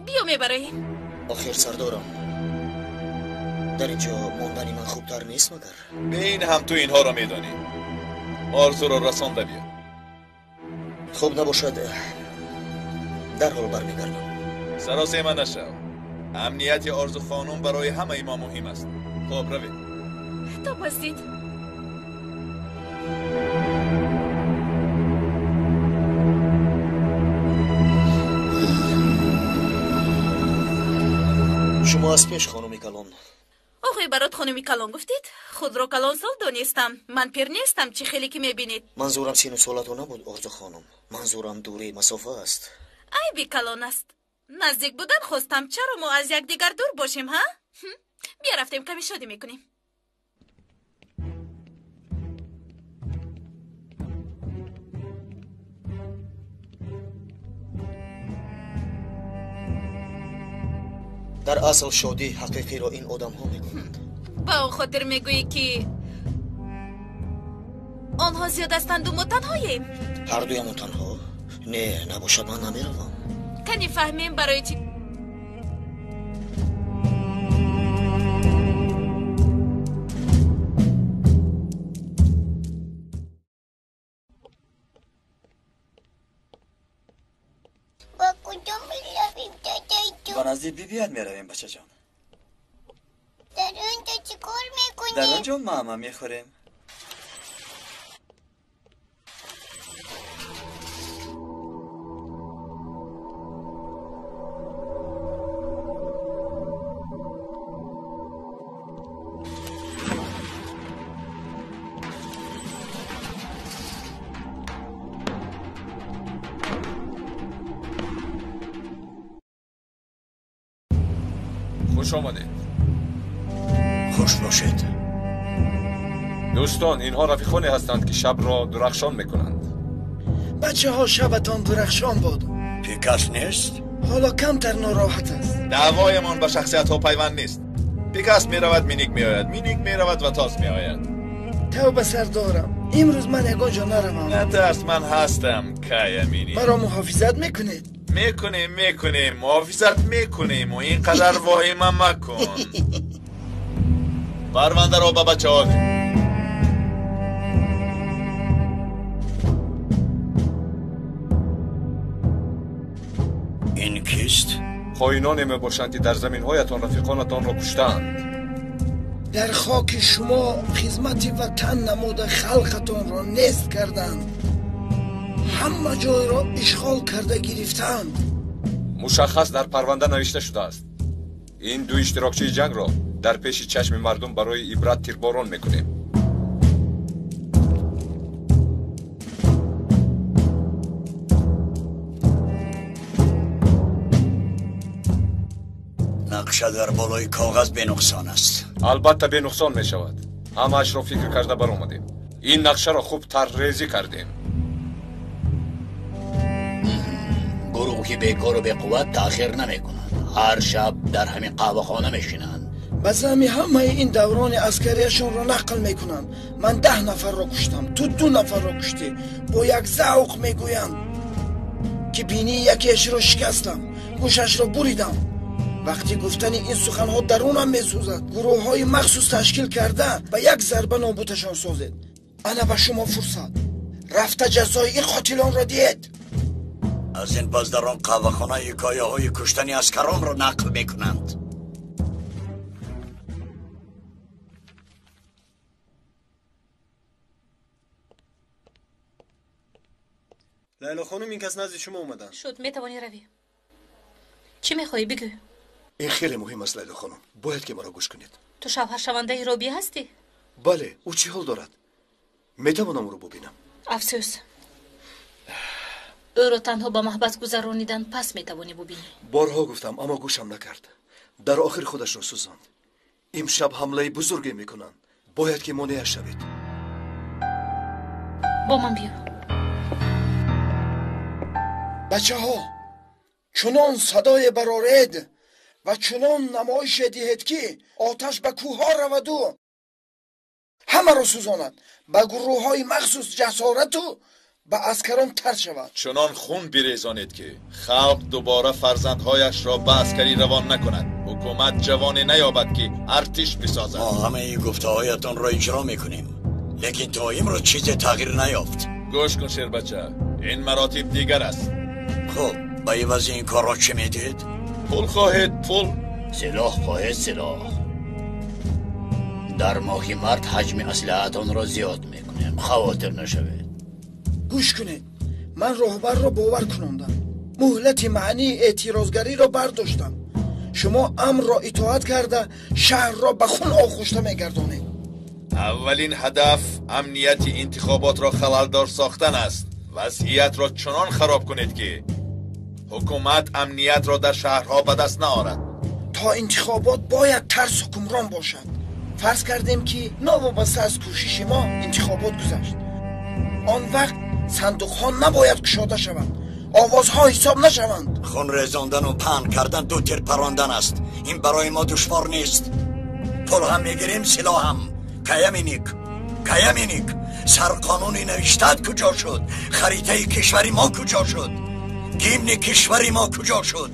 بیا میبره. آخر سردارم، در اینجا ماندن من خوبتر نیست مگر؟ به این هم تو اینها را میدانی. آرزو را رسانده بیا. خوب نباشد در حال برمیگردم. سراسیمه نشو. امنیت آرزو خانم برای همه ما مهم است. خب روید. تا بازدید. شما از پیش خانم کلان. آقای برات خانم کلان گفتید؟ خود را کلان سال دانستم. من پیر نیستم چه خیلی که میبینید. منظورم سین و سالتون نبود آرزو خانم. منظورم دوری مسافه است. عیبی کلان است. نزدیک بودن خواستم. چرا ما از یکدیگر دور باشیم ها؟ بیا رفتیم کمی شادی میکنیم. در اصل شادی حقیقی را این آدم ها میکنند. با او خاطر میگویی که آنها زیاد هستند و ما تنهاییم. هر دویمون تنها؟ نه نباشد من نمیروم. کنی فهمیم برای چی؟ با نزد بیبیت میرویم بچه جان. در اونجا چی کار میکنیم؟ در اونجا ماما میخوریم. خوش آمدید. خوش باشید. دوستان اینها رفیقانی هستند که شب را درخشان میکنند. بچه ها شبتان درخشان باد. پیکاس نیست؟ حالا کمتر ناراحت است. دعوایمان با شخصیت ها پیوند نیست. پیکاس میرود مینیک میآید، مینیک میرود و تاس میآید. توبه سردارم، امروز من یگان جا نروم. نترس من هستم کای مینیک. مرا محافظت میکنید؟ میکنیم محافظت میکنیم و اینقدر واهمه مکن. پرونده را به بچه ها ده. این کیست؟ خائنانی میباشند که در زمین هایتان رفیقانتان را کشتند. در خاک شما خدمت وطن نموده خلقتان را نیست کردند. همه جای را اشغال کرده گرفتند. مشخص در پرونده نوشته شده است. این دو اشتراکچی جنگ را در پیش چشم مردم برای عبرت تیرباران میکنیم. نقشه در بالای کاغذ به نقصان است. البته به نقصان می شود. همه‌اش را فکر کرده برآمدیم. این نقشه را خوب طرح‌ریزی کردیم. گروهی بیکار و بی‌قوت تأخیر نمی‌کنند. هر شب در همین قهوه‌خانه میشینند. به زعم همه این دوران عسکریشان را نقل میکنند. من 10 نفر را کشتم، تو 2 نفر را کشتی. با یک ذوق میگویند که بینی یکیش را شکستم، گوشش را بریدم. وقتی گفتن این سخنها درونم میسوزد. گروه های مخصوص تشکیل کرده و یک ضربه نابودشان سازید. انا به شما فرصت رفته جزای این قاتلان را دید. Аз ин пас дар он қаҳвахона ҳикояҳои куштани аскаронро нақл мекунанд. Лайло хонум, ин кас назди шумо омаданд. Шуд, метавонӣ равӣ. Чӣ мехоҳӣ бигӯ? Ин хеле муҳим аст, Лайло хонум. Бояд ки маро гӯш кунед. Ту шавҳаршавандаи Робия ҳастӣ? Бале, ӯ чӣ ҳол дорад? Метавонам ӯро бубинам? Афсӯс. Ӯро танҳо ба маҳбас гузаронидан пас метавонӣ бубинӣ. Борҳо гуфтам, аммо гӯшам накард. Дар охир худашро сӯзонд. Имшаб ҳамлаи бузурге мекунанд. Бояд ки монеа шавед. Бо ман биё. Бачаҳо, чунон садое бароред ва чунон намоише диҳед, ки оташ ба кӯҳҳо раваду ҳамаро сӯзонад. Ба гурӯҳҳои махсус ҷасорату ба аскарон тар шавад. Чунон хун бирезонед, ки халқ дубора фарзандҳояшро ба аскарӣ равон накунад. Ҳукумат ҷавоне наёбад, ки артиш бисозад. Мо ҳамаи гуфтаҳоятонро иҷро мекунем, лекин то имрӯз чизе тағйир наёфт. Гӯш кун, шербача, ин маротиб дигар аст. Хуб, ба ивази ин корро чӣ медиҳед? Пул хоҳед, пул. Силоҳ хоҳед, силоҳ. Дар моҳи март ҳаҷми аслиҳаатонро зиёд мекунем. Хавотир нашавед. Гӯш кунед, ман роҳбарро бовар кунондам. Муҳлати маънии эътирозгариро бардоштам. Шумо амрро итоат карда, шаҳрро ба хун оғушта мегардонед. Аввалин ҳадаф амнияти интихоботро халалдор сохтан аст. Вазъиятро чунон хароб кунед, ки ҳукумат амниятро дар шаҳрҳо ба даст наорад. То интихобот бояд тарс ҳукмрон бошад. Фарз кардем, ки новобаста аз кӯшиши мо интихобот гузашт. Он вақт сандуқҳо набояд кушода шаванд, овозҳо ҳисоб нашаванд. Хун резондану паҳн кардан ду тир парондан аст. Ин барои мо душвор нест. Пул ҳам мегирем, силоҳ ҳам. Каяминик, каяминик, сарқонуни навиштаат куҷо шуд? Харитаи кишвари мо куҷо шуд? Гимни кишвари мо куҷо шуд?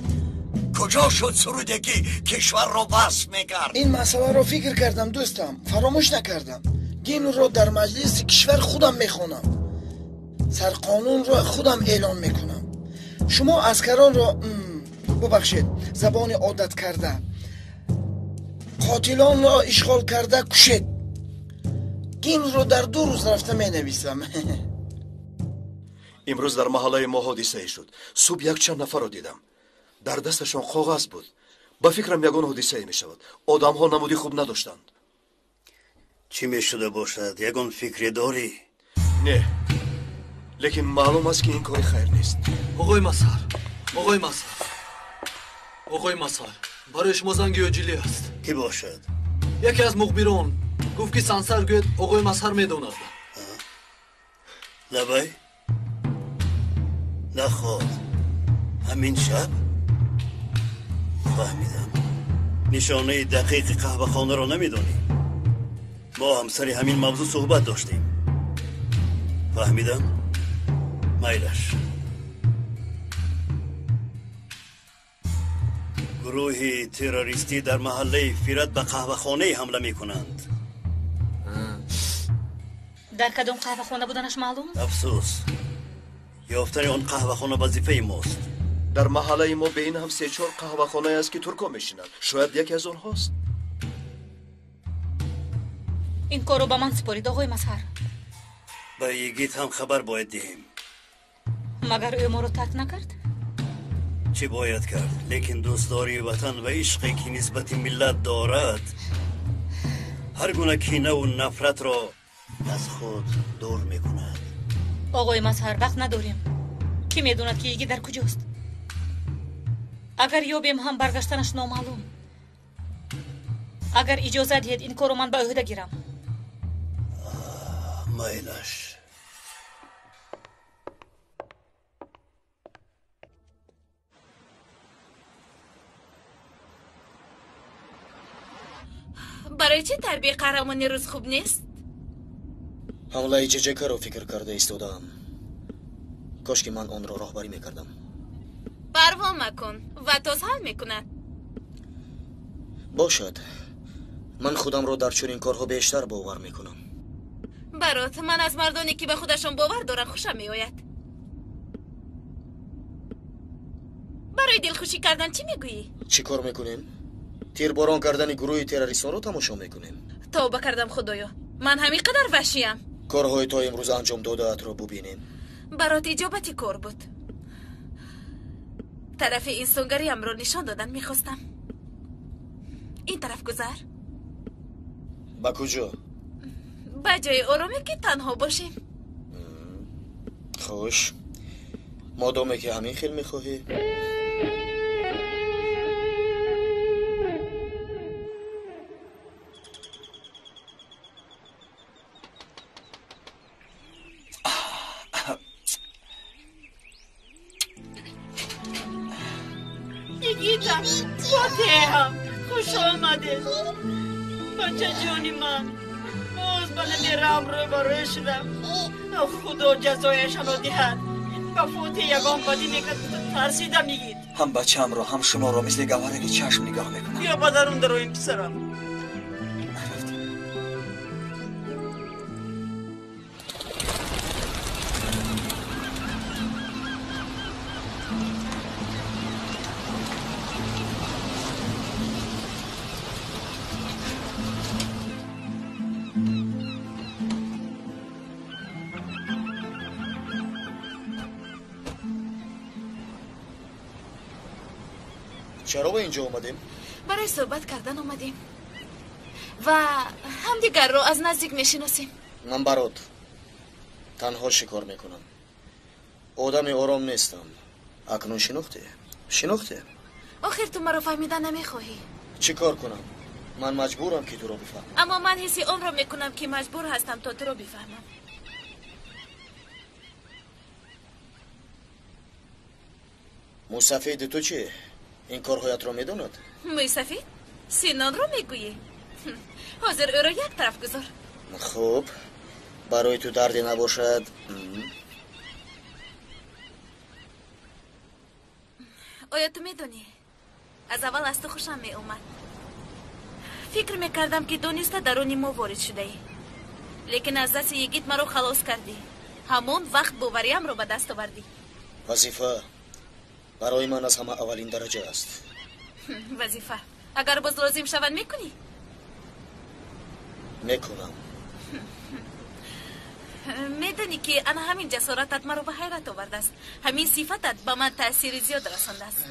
Куҷо шуд суруде, ки кишварро васф мекард? Ин масъаларо фикр кардам, дӯстам, фаромӯш накардам. Гимнро дар маҷлиси кишвар худам мехонам. Сарқонунро худам эълон мекунам. Шумо аскаронро, бубахшед, забони одат карда, қотилонро ишғол карда кушед. Гимнро дар 2 рӯз рафта менависам. Имрӯз дар маҳаллаи мо ҳодисае шуд. Субҳ якчанд нафарро дидам. Дар дасташон коғаз буд. Ба фикрам, ягон ҳодисае мешавад. Одамҳо намуди хуб надоштанд. Чӣ мешуда бошад? Ягон фикре дорӣ? Не, лекин маълум аст, ки ин кори хайр нест. Оғои Масар, оғои Масар, оғои Масар, барои шумо занги оҷилӣ аст. Кӣ бошад? Яке аз мухбирон гуфт, ки Сансар гӯяд, оғои Масар медонад. Лабай, наход, ҳамин шаб? Фаҳмидам. Нишонаи дақиқи қаҳвахонаро намедонӣ. Мо ҳам сари ҳамин мавзӯъ суҳбат доштем. Фаҳмидам. Майлаш. Гурӯҳи террористӣ дар маҳаллаи Фират ба қаҳвахонае ҳамла мекунанд. Дар кадом қаҳвахона буданаш маълум? Афсӯс, ёфтани он қаҳвахона вазифаи мост. Дар маҳаллаи мо бе ин ҳам 3-4 қаҳвахонае аст, ки туркҳо мешинанд. Шояд яке аз онҳост. Ин корро ба ман супорид, оғои Мазҳар. Ба Йигит ҳам хабар бояд диҳем. Магар ӯ моро тарк накард? Чӣ бояд кард? Лекин дӯстдории ватан ва ишқе, ки нисбати миллат дорад, ҳар гуна кинаву нафратро аз худ дур мекунад. Оғои Мазҳар, вақт надорем. Кӣ медонад, ки Йигит дар куҷост? Агар ёбем ҳам, баргаштанаш номаълум. Агар иҷоза диҳед, ин корро ман ба ӯҳда гирам. Майлаш. Барои чӣ тарбияи қаҳрамони рӯз хуб нест? Ҳамлаи ЧЧК-ро фикр карда истодаам. Кош ки ман онро роҳбарӣ мекардам. Парво макун, Ватоз ҳал мекунад. Бошад, ман худамро дар чунин корҳо бештар бовар мекунам. Барот, ман аз мардоне, ки ба худашон бовар доранд, хушам меояд. Барои дилхушӣ кардан чӣ мегӯӣ? Чӣ кор мекунем? Тирборон кардани гурӯҳи террористонро тамошо мекунем. Тавба кардам, худоё, ман ҳамин қадар ваҳшиям. Корҳои то имрӯз анҷом додаатро бубинем. Барот иҷобати кор буд. Тарафи инсонгариамро нишон додан мехостам. Ин тараф гузар. Ба куҷо? Ба ҷои ороме ки танҳо бошем. Хуш, модоме ки ҳамин хел мехоҳӣ. Йигитам, Фотеҳам, хуш омадед. Бачаҷони ман, боз ба намераам рӯбарӯ шудам. Худо ҷазояшонро диҳад. Ба Фотеҳ ягон бадӣ мекард, тарсидам, Йигит. Ҳам бачаамро, ҳам шуморо мисли гавҳараки чашм нигоҳ мекунам. Биё ба дарун дароем, писарам. Чаро ба инҷо омадем? Барои суҳбат кардан омадем ва ҳамдигарро аз наздик мешиносем. Ман Барот танҳо шикор мекунам. Одами ором нестам. Акнун шинохтӣ? Шинохтӣ? Охир ту маро фаҳмида намехоҳӣ. Чӣ кор кунам? Ман маҷбурам ки туро бифаҳмам. Аммо ман ҳисси онро мекунам ки маҷбур ҳастам то туро бифаҳмам. Мусафиди ту чӣ? Ин корҳоятро медонад? Мӯйсафид? Синонро мегӯӣ? Ҳозир ӯро як тараф гузор. Хуб, барои ту дарде набошад. Оё ту медонӣ? Аз аввал аз ту хушам меомад. Фикр мекардам ки дониста даруни мо ворид шудаӣ. Лекин аз дасти Йигит маро халос кардӣ. Ҳамон вақт бовариамро ба даст овардӣ. Вазифа барои ман аз ҳама аввалин дараҷа аст. Вазифа агар боз лозим шавад мекунӣ? Мекунам. Медонӣ ки ана ҳамин ҷасоратат маро ба ҳайрат овардааст. Ҳамин сифатат ба ман таъсири зиёд расондааст.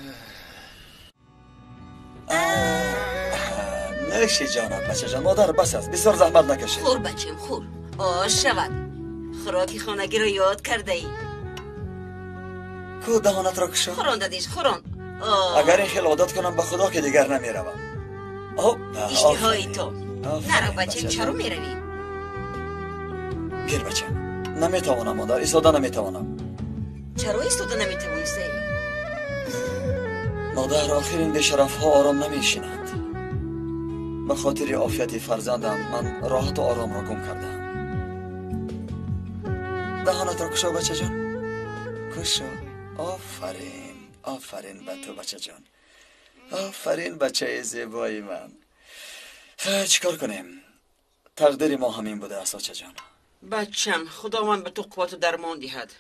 Нӯши ҷонам, бачаҷон, модар бас аст, бисёр заҳмат накашед. Хӯр бачам, хӯр. Ош шавад. Хӯроки хонагиро ёд кардаӣ. Ку даҳонатро кушо. Хӯрон дадиш, хӯрон. Агар ин хел одат кунам ба худо ки дигар намеравам. Иштиҳои ту. Наро бачам, чаро меравӣ? Гир бачам, наметавонам модар, истода наметавонам. Чаро истода наметавонистаӣ? Модар, охир ин бешарафҳо ором намешинанд. Ба хотири офияти фарзандам ман роҳату оромро гум кардам. Даҳонатро кушо бачаҷон, кушо. Офарин, офарин ба ту бачаҷон, офарин бачаи зебои ман. Чӣ кор кунем? Тақдири мо ҳамин будааст, очаҷон. Бачам, худованд ба ту қуввату дармон диҳад.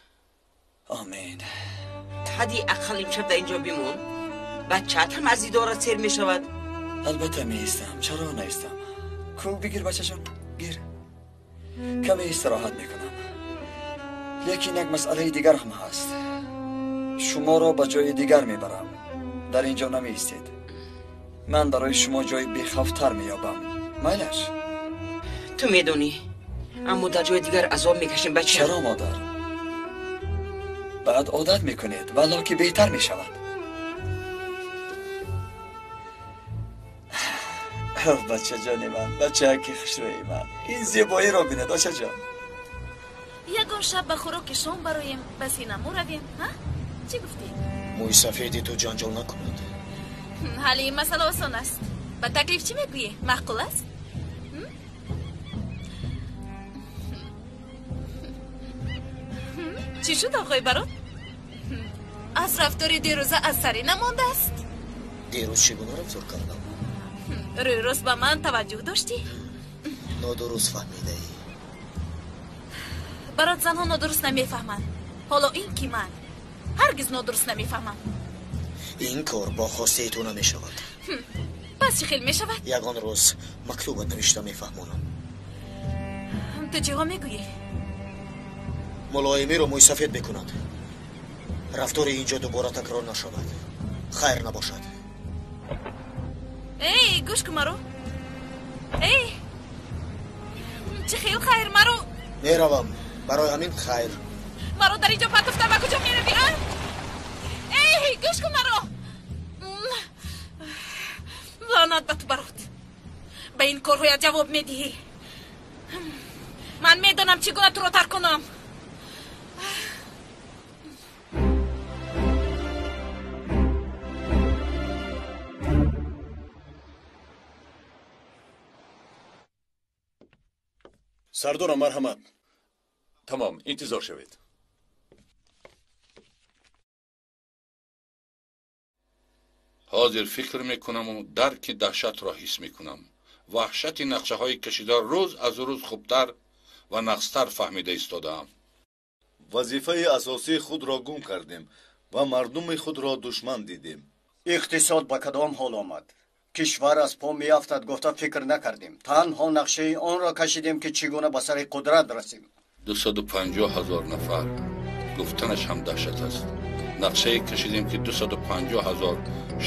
Омин. Ҳадди ақал имшаб дар инҷо бимон. Бачаат ҳам аз дидорат сер мешавад. Албатта меистам, чаро наистам? Ку бигир бачаҷон, гир. Каме истироҳат мекунам. Лекин як масъалаи дигар ҳам ҳаст. Шуморо ба ҷои дигар мебарам. Дар инҷо намеистед. Ман барои шумо ҷои бехавфтар меёбам. Майлаш? Ту медонӣ, аммо дар ҷои дигар азоб мекашем бача. Чаро модар? Баъд одат мекунед, валло ки беҳтар мешавад. Бачаҷони ман, бачаки хушрӯи ман, ин зебоиро бинед, очаҷон. Ягон шаб ба хӯроки шом бароем, ба синамо равем, ҳа? Чӣ гуфтӣ? Мӯи сафеди ту ҷанҷол накунад. Ҳалли ин масъала осон аст. Ба таклиф чӣ мегӯӣ? Маъқул аст? Чӣ шуд, оғои Барот? Аз рафтори дирӯза асаре намондааст. Дирӯз чӣ гуна рафтор кардам? Рӯи рост ба ман таваҷҷӯҳ доштӣ? Нодуруст фаҳмидаӣ. Барот, занҳо нодуруст намефаҳманд. Ҳоло ин ки ман ҳаргиз нодуруст намефаҳмам. Ин кор бо хостаи ту намешавад. Пас чӣ хел мешавад? Ягон рӯз мактубат навишта мефаҳмонам. Ту чиҳо мегӯӣ? Мулоимиро мӯйсафед мекунад. Рафтори инҷо дубора такрор нашавад. Хайр набошад. Эй, гӯш кун маро. Эй, чӣ хел хайр маро? Меравам. Барои ҳамин хайр. Маро дар инҷо партофта ба куҷо меравӣ, а? Эй, гӯш кун маро. Лаънат ба ту, Барот. Ба ин корҳоят ҷавоб медиҳӣ. Ман медонам чӣ гуна туро тарк кунам. Сардорам, марҳамат. Тамом, интизор шавед. Ҳозир фикр мекунаму дарки даҳшатро ҳис мекунам. Ваҳшати нақшаҳои кашида рӯз аз рӯз хубтар ва нақстар фаҳмида истодаам. Вазифаи асосии худро гум кардем ва мардуми худро душман дидем. Иқтисод ба кадом ҳол омад? Кишвар аз по меафтад гуфта фикр накардем. Танҳо нақшаи онро кашидем ки чӣ гуна ба сари қудрат расем. 250 ҳазор нафар гуфтанаш ҳам даҳшат аст. Нақшае кашидем ки 250 ҳазор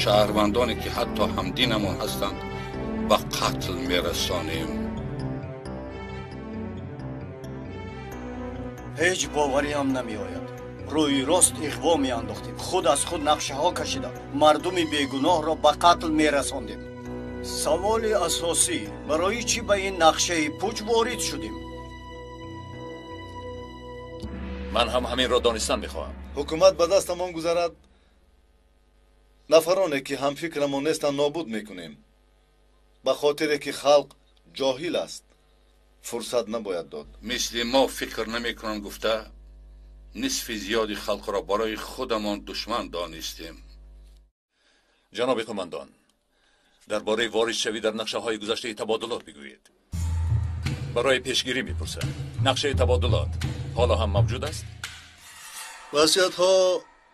шаҳрвандоне ки ҳатто ҳамдинамон ҳастанд ба қатл мерасонем. Ҳеҷ бовариам намеояд. Рӯи рост иғво меандохтем. Худ аз худ нақшаҳо кашида мардуми бегуноҳро ба қатл мерасондем. Саволи асосӣ: барои чӣ ба ин нақшаи пуч ворид шудем? Ман ҳам ҳаминро донистан мехоҳам. Ҳукумат ба дастамон гузарад, нафароне ки ҳамфикрамон нестанд нобуд мекунем. Ба хотире ки халқ ҷоҳил аст, фурсат набояд дод. Мисли мо фикр намекунам гуфта нисфи зиёди халқро барои худамон душман донистем. Ҷаноби қумандон, дар бораи воридшавӣ дар нақшаҳои гузаштаи табодулот бигӯед. Барои пешгирӣ мепурсам, нақшаи табодулот ҳоло ҳам мавҷуд аст? Вазъиятҳо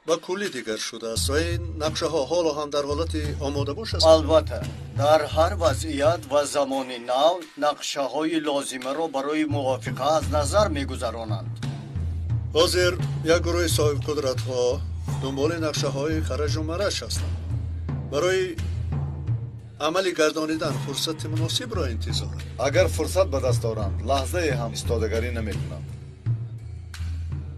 ба куллӣ дигар шудааст ва ин нақшаҳо ҳоло ҳам дар ҳолати омодабош ҳастанд. Албатта, дар ҳар вазъият ва замони нав нақшаҳои лозимаро барои мувофиқа аз назар мегузаронанд. Ҳозир як гурӯҳи соҳибқудратҳо дунболи нақшаҳои хараҷу мараш ҳастанд. Барои амалӣ гардонидан фурсати муносибро интизоранд. Агар фурсат ба даст оранд, лаҳзае ҳам истодагарӣ намекунанд.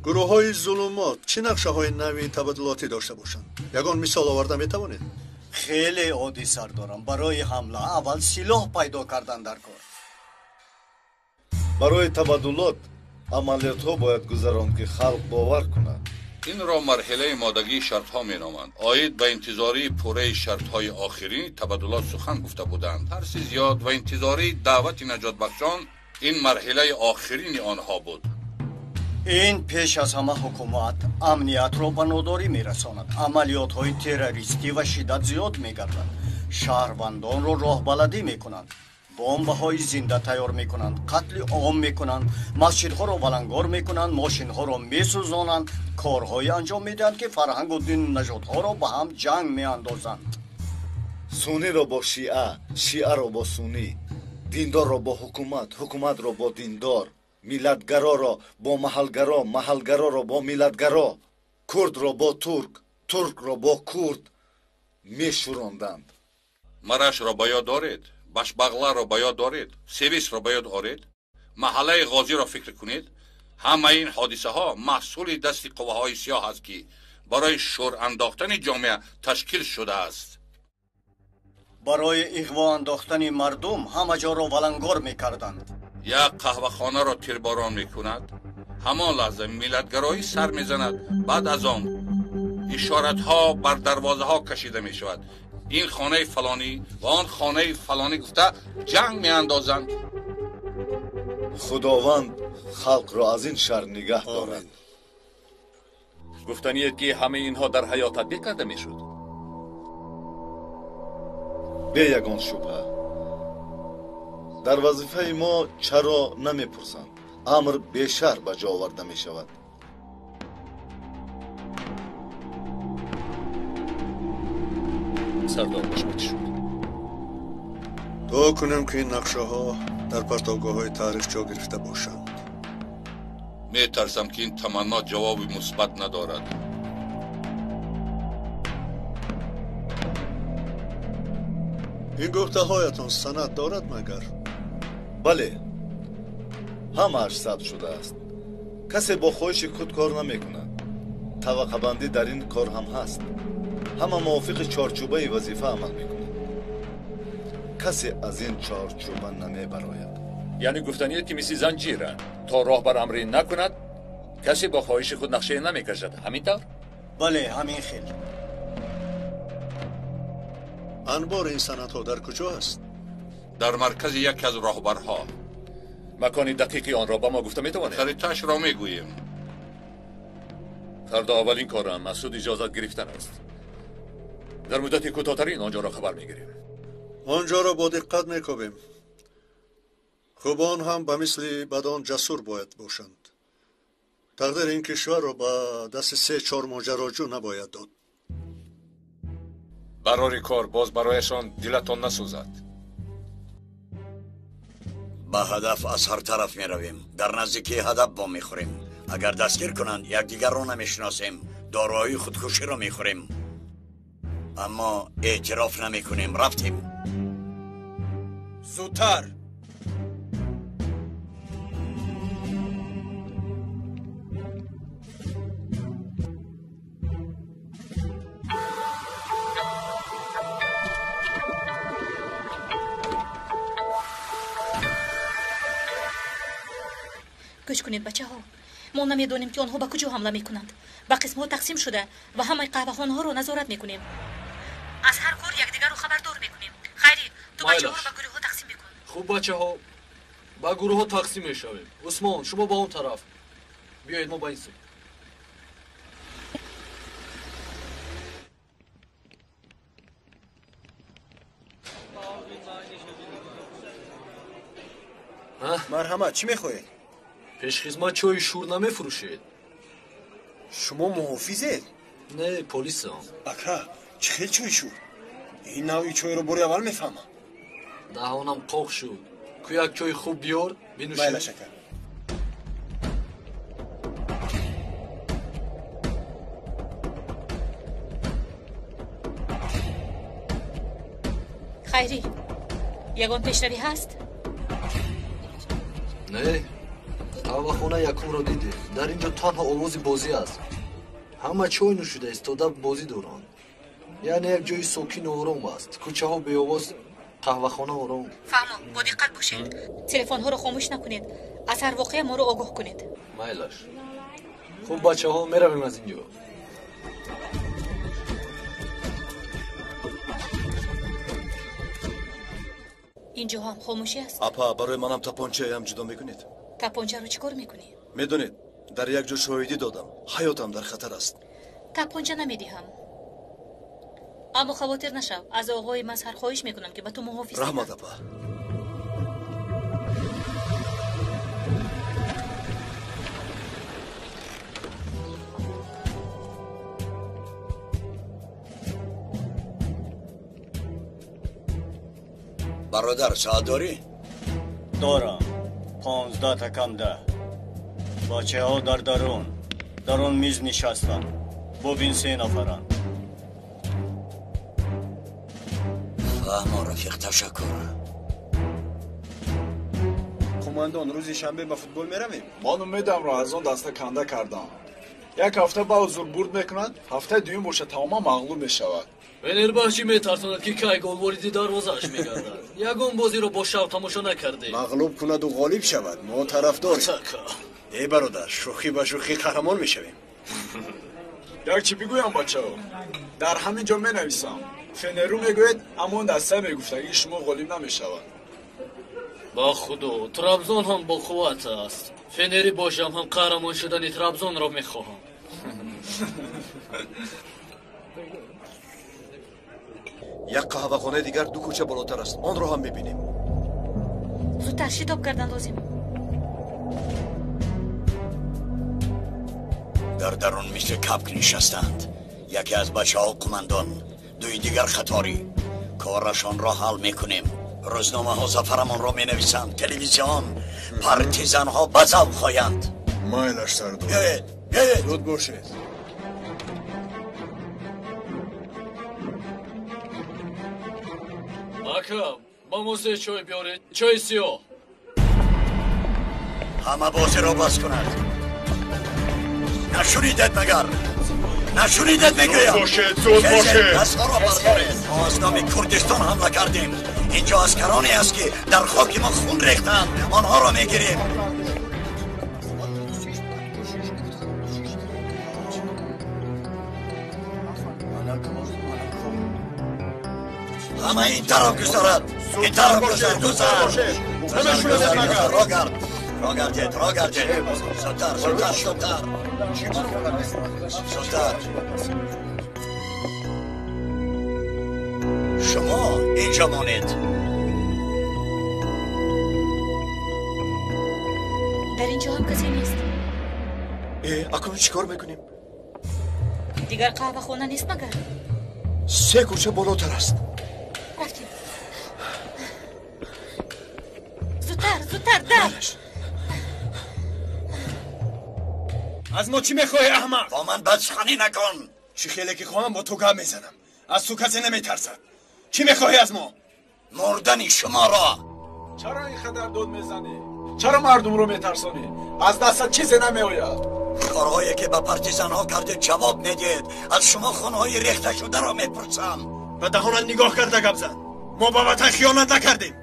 Гурӯҳҳои зулумот чӣ нақшаҳои нави табаддулотӣ дошта бошанд? Ягон мисол оварда метавонед? Хеле оддӣ, сардорам. Барои ҳамла аввал силоҳ пайдо кардан дар кор. Барои табаддулот амалиётҳо бояд гузаронд ки халқ бовар кунад. Инро марҳилаи модагии шартҳо меноманд. Оид ба интизории пурраи шартҳои охирини табаддулот сухан гуфта буданд. Тарси зиёд ва интизории даъвати наҷотбахшон ин марҳилаи охирини онҳо буд. Ин пеш аз ҳама ҳукумат амниятро ба нодорӣ мерасонад. Амалиётҳои террористӣ ва шиддат зиёд мегардад. Шаҳрвандонро роҳбаладӣ мекунанд, бомбаҳои зинда тайёр мекунанд, қатли ом мекунанд, масҷидҳоро валангор мекунанд, мошинҳоро месӯзонанд, корҳое анҷом медиҳанд ки фарҳангу дину нажодҳоро ба ҳам ҷанг меандозанд. Сунниро бо шиа, шиаро бо суннӣ, диндорро бо ҳукумат, ҳукуматро бо диндор, миллатгароро бо маҳалгаро, маҳалгароро бо миллатгаро, курдро бо турк, туркро бо курд мешӯронданд. Марашро ба ёд доред? Башбағларо ба ёд доред? Севисро ба ёд оред? Маҳаллаи Ғозиро фикр кунед? Ҳамаи ин ҳодисаҳо маҳсули дасти қувваҳои сиёҳ аст ки барои шӯр андохтани ҷомеа ташкил шудааст. Барои иғво андохтани мардум ҳама ҷоро валангор мекарданд. Як қаҳвахонаро тирборон мекунад, ҳамон лаҳза миллатгароӣ сар мезанад. Баъд аз он ишоратҳо бар дарвозаҳо кашида мешавад. Ин хонаи фалонӣ ва он хонаи фалонӣ гуфта ҷанг меандозанд. Худованд халқро аз ин шар нигаҳ дорад. Гуфтаниед ки ҳамаи инҳо дар ҳаёт татбиқ карда мешуд? Бе ягон шубҳа. Дар вазифаи мо чаро намепурсанд? Амр бешар ба ҷо оварда мешавад. Сардор, ба шумо чӣ шуд? Дуо кунем, ки ин нақшаҳо дар партовгоҳҳои таърих ҷо гирифта бошанд. Метарсам, ки ин таманно ҷавоби мусбат надорад. Ин гуфтаҳоятон санад дорад магар? Бале, ҳамааш сабт шудааст. Касе бо хоҳиши худ кор намекунад. Табақабандӣ дар ин кор ҳам ҳаст. Ҳама мувофиқи чорчӯбаи вазифа амал мекунад. Касе аз ин чорчӯба намебарояд. Яъне гуфтаният, ки мисли занҷира то роҳбар амре накунад, касе бо хоҳиши худ нақшае намекашад. Ҳамин тавр? Бале, ҳамин хел. Анбори ин санадҳо дар куҷо аст? Дар маркази яке аз роҳбарҳо. Макони дақиқи онро ба мо гуфта метавонед? Харитаашро мегӯем. Фардо аввалин корам аз суд иҷозат гирифтан аст. Дар муддати кӯтоҳтарин онҷоро хабар мегирем. Онҷоро бо диққат мекобем. Хубон ҳам ба мисли бадон ҷасур бояд бошанд. Тақдири ин кишварро ба дасти се-чор моҷароҷӯ набояд дод. Барори кор боз барояшон дилатон насӯзад. Ба ҳадаф аз ҳар тараф меравем. Дар наздикии ҳадаф вомехӯрем. Агар дастгир кунанд, якдигарро намешиносем. Доруҳои худкуширо мехӯрем. Аммо эътироф намекунем. Рафтем. Зудтар! Гӯш кунед, бачаҳо, мо намедонем, ки онҳо ба куҷо ҳамла мекунанд. Ба қисмҳо тақсим шуда ва ҳамаи қаҳвахонаҳоро назорат мекунем. Аз ҳар кор якдигарро хабардор мекунем. Хайри, ту бачаҳоро ба гурӯҳҳо тақсим мекун. Хуб, бачаҳо, ба гурӯҳҳо тақсим мешавем. Усмон, шумо ба он тараф биёед, мо ба ин сӯ. Марҳамат, чӣ мехоҳед? Пешхизмат чойи шур намефурӯшед? Шумо муҳофизед? Не, полисам. Ака, чӣ хел чойи шур? Ин навъи чойро бори аввал мефаҳмам. Даҳонам қоқ шуд. Ку як чойи хуб биёр, бинӯшем. Майлаш, ака. Хайрӣ, ягон пешравӣ ҳаст? Не, қаҳвахона якумро дидем. Дар ин ҷо танҳо овози бозӣ аст. Ҳама чой нӯшида истода бозӣ доранд. Яъне як ҷои сокину ором аст. Кӯчаҳо беовоз, қаҳвахона ором. Фаҳмо, бо диққат бошед. Телефонҳоро хомӯш накунед. Аз ҳар воқеа моро огоҳ кунед. Майлаш. Хуб, бачаҳо, меравем аз ин ҷо. Ин ҷо ҳам хомӯшӣ аст. Апа, барои манам тапончаям ҷудо мекунед? Тапончаро чӣ кор мекунӣ? Медонед, дар як ҷо шоҳидӣ додам. Ҳаётам дар хатар аст. Тапонча намедиҳам. Аммо хавотир нашав, аз оғои Мазҳар хоҳиш мекунам, ки ба ту муҳофиз. Раҳмат, апа. Бародар, соат дорӣ? Дорам. 15 та кам 10. Бачаҳо дар дарун. Дар он миз нишастанд. Бубин, се нафаранд. Фаҳмо, рафиқ, ташаккур. Қумандон, рӯзи шанбе ба футбол меравем? Ман умедамро аз он даста канда кардам. Як ҳафта ба ҳузур бурд мекунад, ҳафтаи дуюм бошад тамоман мағлуб мешавад. Фенербахчи метарсонад, ки кай гол вориди дарвозааш мегардад. Ягон бозиро бо шавқ тамошо накардем. Мағлуб кунаду ғолиб шавад, мо тарафдорем. Э бародар, шӯхӣ ба шӯхӣ қаҳрамон мешавем. Як чӣ бигӯям, бачаҳо, дар ҳамин ҷо менависам. Фенеру мегӯяд, аммо он даста мегуфтагии шумо ғолиб намешавад. Ба худо, Трабзон ҳам боқувват аст. Фенери бошам ҳам қаҳрамон шудани Трабзонро мехоҳам. Як қаҳвахонаи дигар ду кӯча болотар аст. Онро ҳам мебинем. Зудтар шитоб кардан лозим. Дар дарун мисли капк нишастанд. Яке аз бачаҳо қумандон. Дуи дигар қаторӣ. Корашонро ҳал мекунем. Рӯзномаҳо зафарамонро менависанд, телевизион, партизанҳо ба завқ хоянд. Майлаш, сардор. Биёед, биёед. Зуд бошед. Ака, ба мо се чой биёред, чойи сиёҳ. Ҳама бозиро бас кунад. Нашунидед магар? Нашунидед мегӯям? Зуд бошед, зуд бошед. Дастҳоро бардоред. Мо аз номи Курдистон ҳамла кардем. Инҷо аскароне аст, ки дар хоки мо хун рехтанд. Онҳоро мегирем. Ҳама ин тараф гузарад. Ин тараф гузар, гузар. Гузар, гузар, роҳ гард. Роҳ гардед, роҳ гардед. Зудтар, зудтар, зудтар. Зудтар. Шумо инҷо монед. Дар инҷо ҳам касе нест. Акнун чӣ кор мекунем? Дигар қаҳвахона нест магар? Се кӯча болотар аст. Рафтем. Зудтар, зудтар, дар. Аз мо чӣ мехоҳӣ, аҳмақ? Бо ман бадсуханӣ накун. Чӣ хеле ки хоҳам бо ту гап мезанам. Аз ту касе наметарсад. Чӣ мехоҳӣ аз мо? Мурдани шуморо. Чаро ин қадар дод мезанӣ? Чаро мардумро метарсонӣ? Аз дастат чизе намеояд. Корҳое ки ба партизанҳо кардед ҷавоб медиҳед. Аз шумо хунҳои рехта шударо мепурсам. Ба даҳонат нигоҳ карда гап зан. Мо ба ватан хиёнат накардем.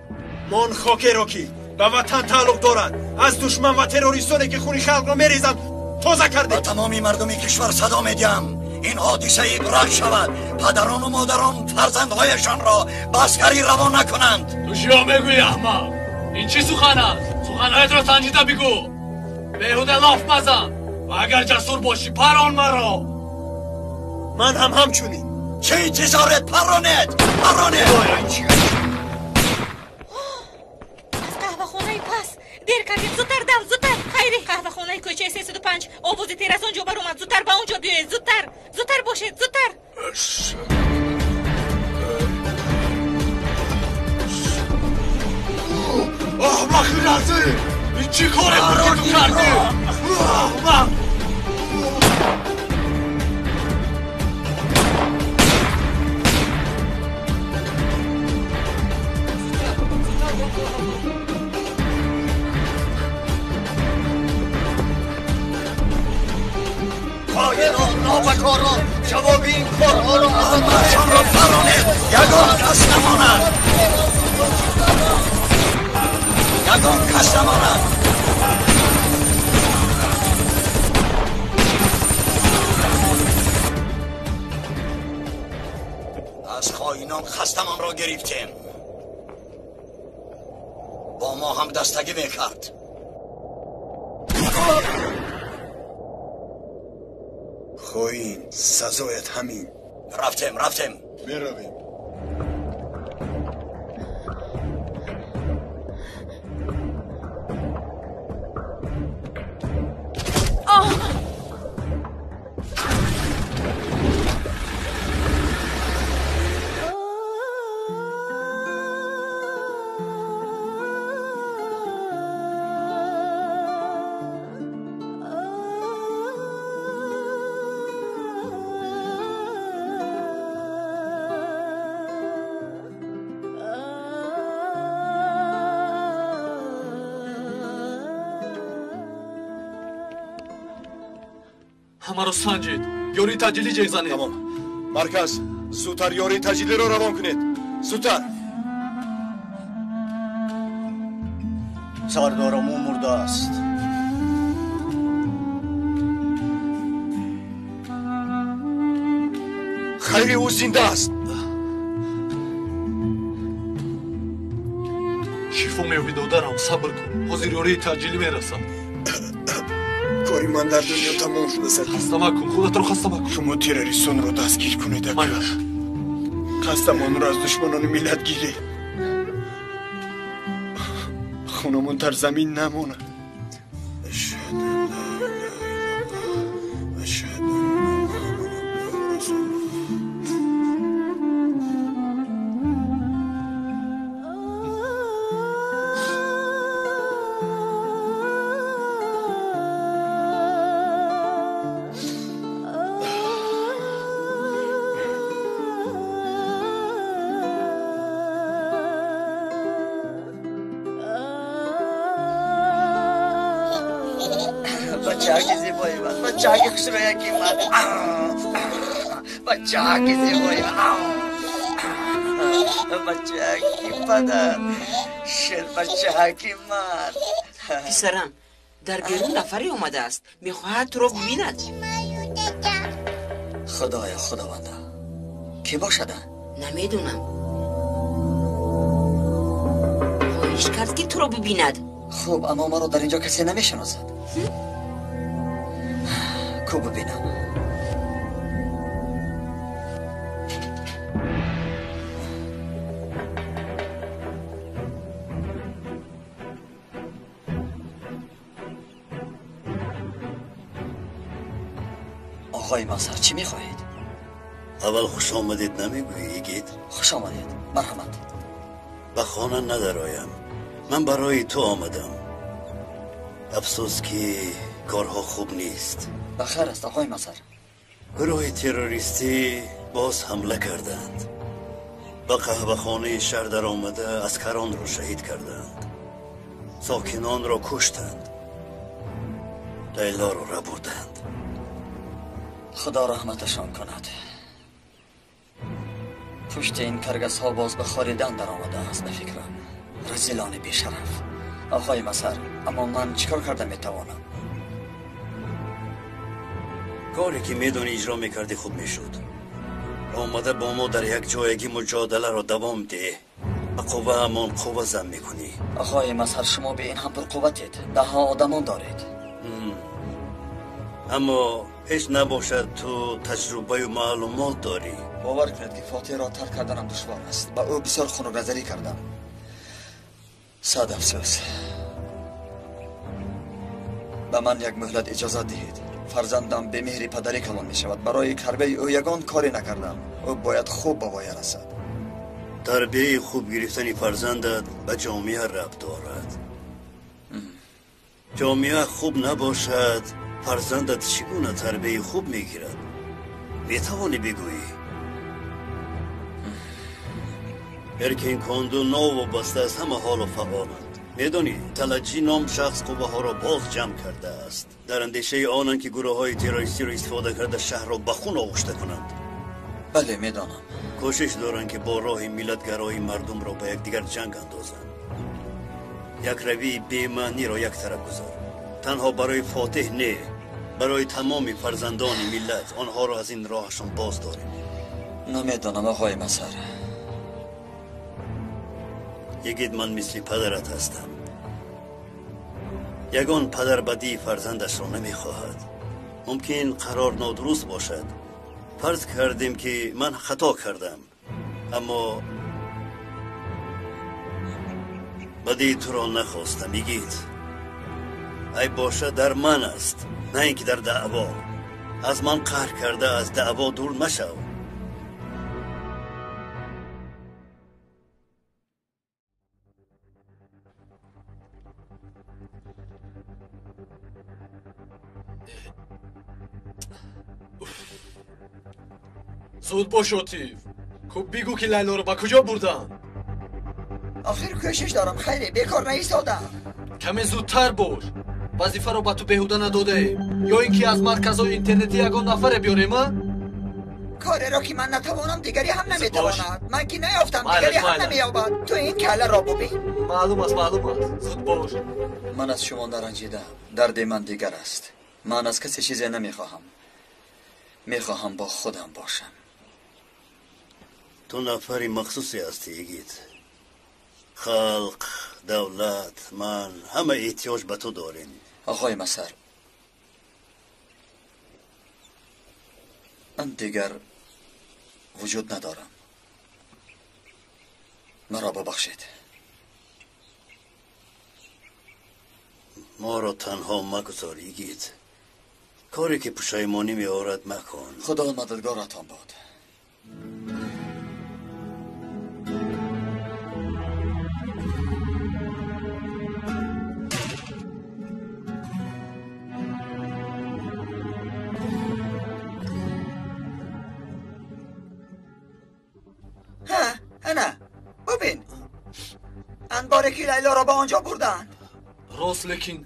Мо он хокеро ки ба ватан тааллуқ дорад, аз душман ва террористоне ки хуни халқро мерезанд тоза кардем. Ба тамоми мардуми кишвар садо медиҳам. Ин ҳодиса ибрат шавад. Падарону модарон фарзандҳояшонро ба аскарӣ равон накунанд. Ту чиё мегӯӣ, аҳмақ? Ин чӣ сухан аст? Суханҳоятро санҷида бигӯ. Беҳуда лоф мазан. Ва агар ҷасур бошӣ, парон маро. Ман ҳам ҳамчунин. Чӣ интизоред? Паронед, паронед. Аз қаҳвахонаи пас дер кардем. Зудтар дав, зудтар. Хайри, қаҳвахонаи кӯчаи 305. Овози тир аз он ҷо баромад. Зудтар ба он ҷо биёед. Зудтар, зудтар бошед, зудтар. Аҳмақи разил! Ин чӣ коре буд, ки ту кардӣ? Аҳмақ! Хоинон, нобакорон, ҷавоби ин корҳоро ҳамаашонро паронед. Ягон кас намонад. Ягон кас намонад. Аз хоинон хастамонро гирифтем. Бо мо ҳам дастагӣ мекард. Хоин, сазоят ҳамин. Рафтем, рафтем. Меравем. Ҳамаро санҷед. Ёрии таъҷилӣ ҷеғ занед. Тамом. Марказ, зудтар ёрии таъҷилиро равон кунед. Зудтар. Сардорам, ӯ мурдааст. Хайри, ӯ зинда аст. Шифо меёбӣ, додарам, сабр кун. Ҳозир ёрии таъҷилӣ мерасад. Кори ман дар дунё тамом шуда, сардор. Хаста макун, худатро хаста макун. Шумо террористонро дастгир кунед, ака. Қасдамонро аз душманони миллат гиред. Хунамон дар замин намонад. Бачаки зебои ман, бачаки хушрӯяки ман, бачаки зебои ман, бачаки падар, шербачаки ман. Писарам, дар берун нафаре омадааст, мехоҳад туро бибинад. Худоё, худованда, кӣ бошада? Намедонам. Хоҳиш кард, ки туро бибинад. Хуб, аммо маро дар инҷо касе намешиносад. Ку бибинам. Оғои Мазҳар, чӣ мехоҳед? Аввал хуш омадед намегӯӣ, Игит? Хуш омадед, марҳамат. Ба хона надароям. Ман барои ту омадам. Афсӯс, ки корҳо хуб нест. Ба хайр аст, оғои Мазҳар. Гурӯҳи террористӣ боз ҳамла карданд. Ба қаҳвахонаи шаҳр даромада аскаронро шаҳид карданд. Сокинонро куштанд. Лайлоро рабуданд. Худо раҳматашон кунад. Пушти ин каргасҳо боз ба хоридан даромадааст, ба фикрам. Разилони бешараф. Оғои Мазҳар, аммо ман чӣ кор карда метавонам? Коре ки медонӣ иҷро мекардӣ хуб мешуд. Омада бо мо дар як ҷоягӣ муҷодаларо давом деҳ. Ба қувваамон қувва зам мекунӣ. Оғои Мазҳар, шумо бе ин ҳам пурқувватед. Даҳҳо одамон доред. Аммо ҳеҷ набошад ту таҷрубаю маълумот дорӣ. Бовар кунед, ки Фотиҳро тарк карданам душвор аст. Ба ӯ бисёр хунукназарӣ кардам. Сад афсӯс. Ба ман як муҳлат иҷозат диҳед. Фарзандам бемеҳри падарӣ калон мешавад. Барои тарбияи ӯ ягон коре накардам. Ӯ бояд хуб ба воя расад. Тарбияи хуб гирифтани фарзандат ба ҷомеа рабт дорад. Ҷомеа хуб набошад, фарзандат чӣ гуна тарбияи хуб мегирад? Метавонӣ бигӯӣ? Эркин Конду новобаста аз ҳама ҳолу фаъоланд. Медонӣ, Талаҷӣ ном шахс қувваҳоро боз ҷамъ кардааст. Дар андешаи онанд, ки гурӯҳҳои террористиро истифода карда шаҳрро ба хун оғушта кунанд. Бале, медонам. Кӯшиш доранд, ки бо роҳи миллатгароӣ мардумро ба якдигар ҷанг андозанд. Як равии бемаъниро як тараф гузор. Танҳо барои Фотиҳ не, барои тамоми фарзандони миллат онҳоро аз ин роҳашон боз дорем. Намедонам, оғои Мазҳар. Игит, ман мисли падарат ҳастам. Ягон падар бадии фарзандашро намехоҳад. Мумкин қарор нодуруст бошад. Фарз кардем, ки ман хато кардам, аммо бадии туро нахостам, Игит. Айб бошад дар ман аст, на ин ки дар даъво. Аз ман қаҳр карда аз даъво дур машав. Зуд бош, Отиф. Хуб бигӯ, ки Лайлоро ба куҷо бурданд? Охир кӯшиш дорам, хайре, бекор наистодам. Каме зудтар бош. Вазифаро ба ту беҳуда надодаем. Ё ин ки аз марказҳои интернетӣ ягон нафаре биёрем, а? Кореро ки ман натавонам, дигаре ҳам наметавонад. Ман ки наёфтам, дигаре ҳам намеёбад. Ту ин калларо бубин. Маълум аст, маълум аст. Зуд бош. Ман аз шумо наранҷидаам. Дарди ман дигар аст. Ман аз касе чизе намехоҳам. Мехоҳам бо худам бошам. Ту нафари махсусе ҳастӣ, Игит. Халқ, давлат, ман ҳама эҳтиёҷ ба ту дорем. Оғои Мазҳар, ман дигар вуҷуд надорам. Маро бубахшед. Моро танҳо магузор, Игит. Коре ки пушаймонӣ меорад макун. Худо мададгоратон бод. Ана, бубин. Анборе ки Лайлоро ба он ҷо бурданд. Рост, лекин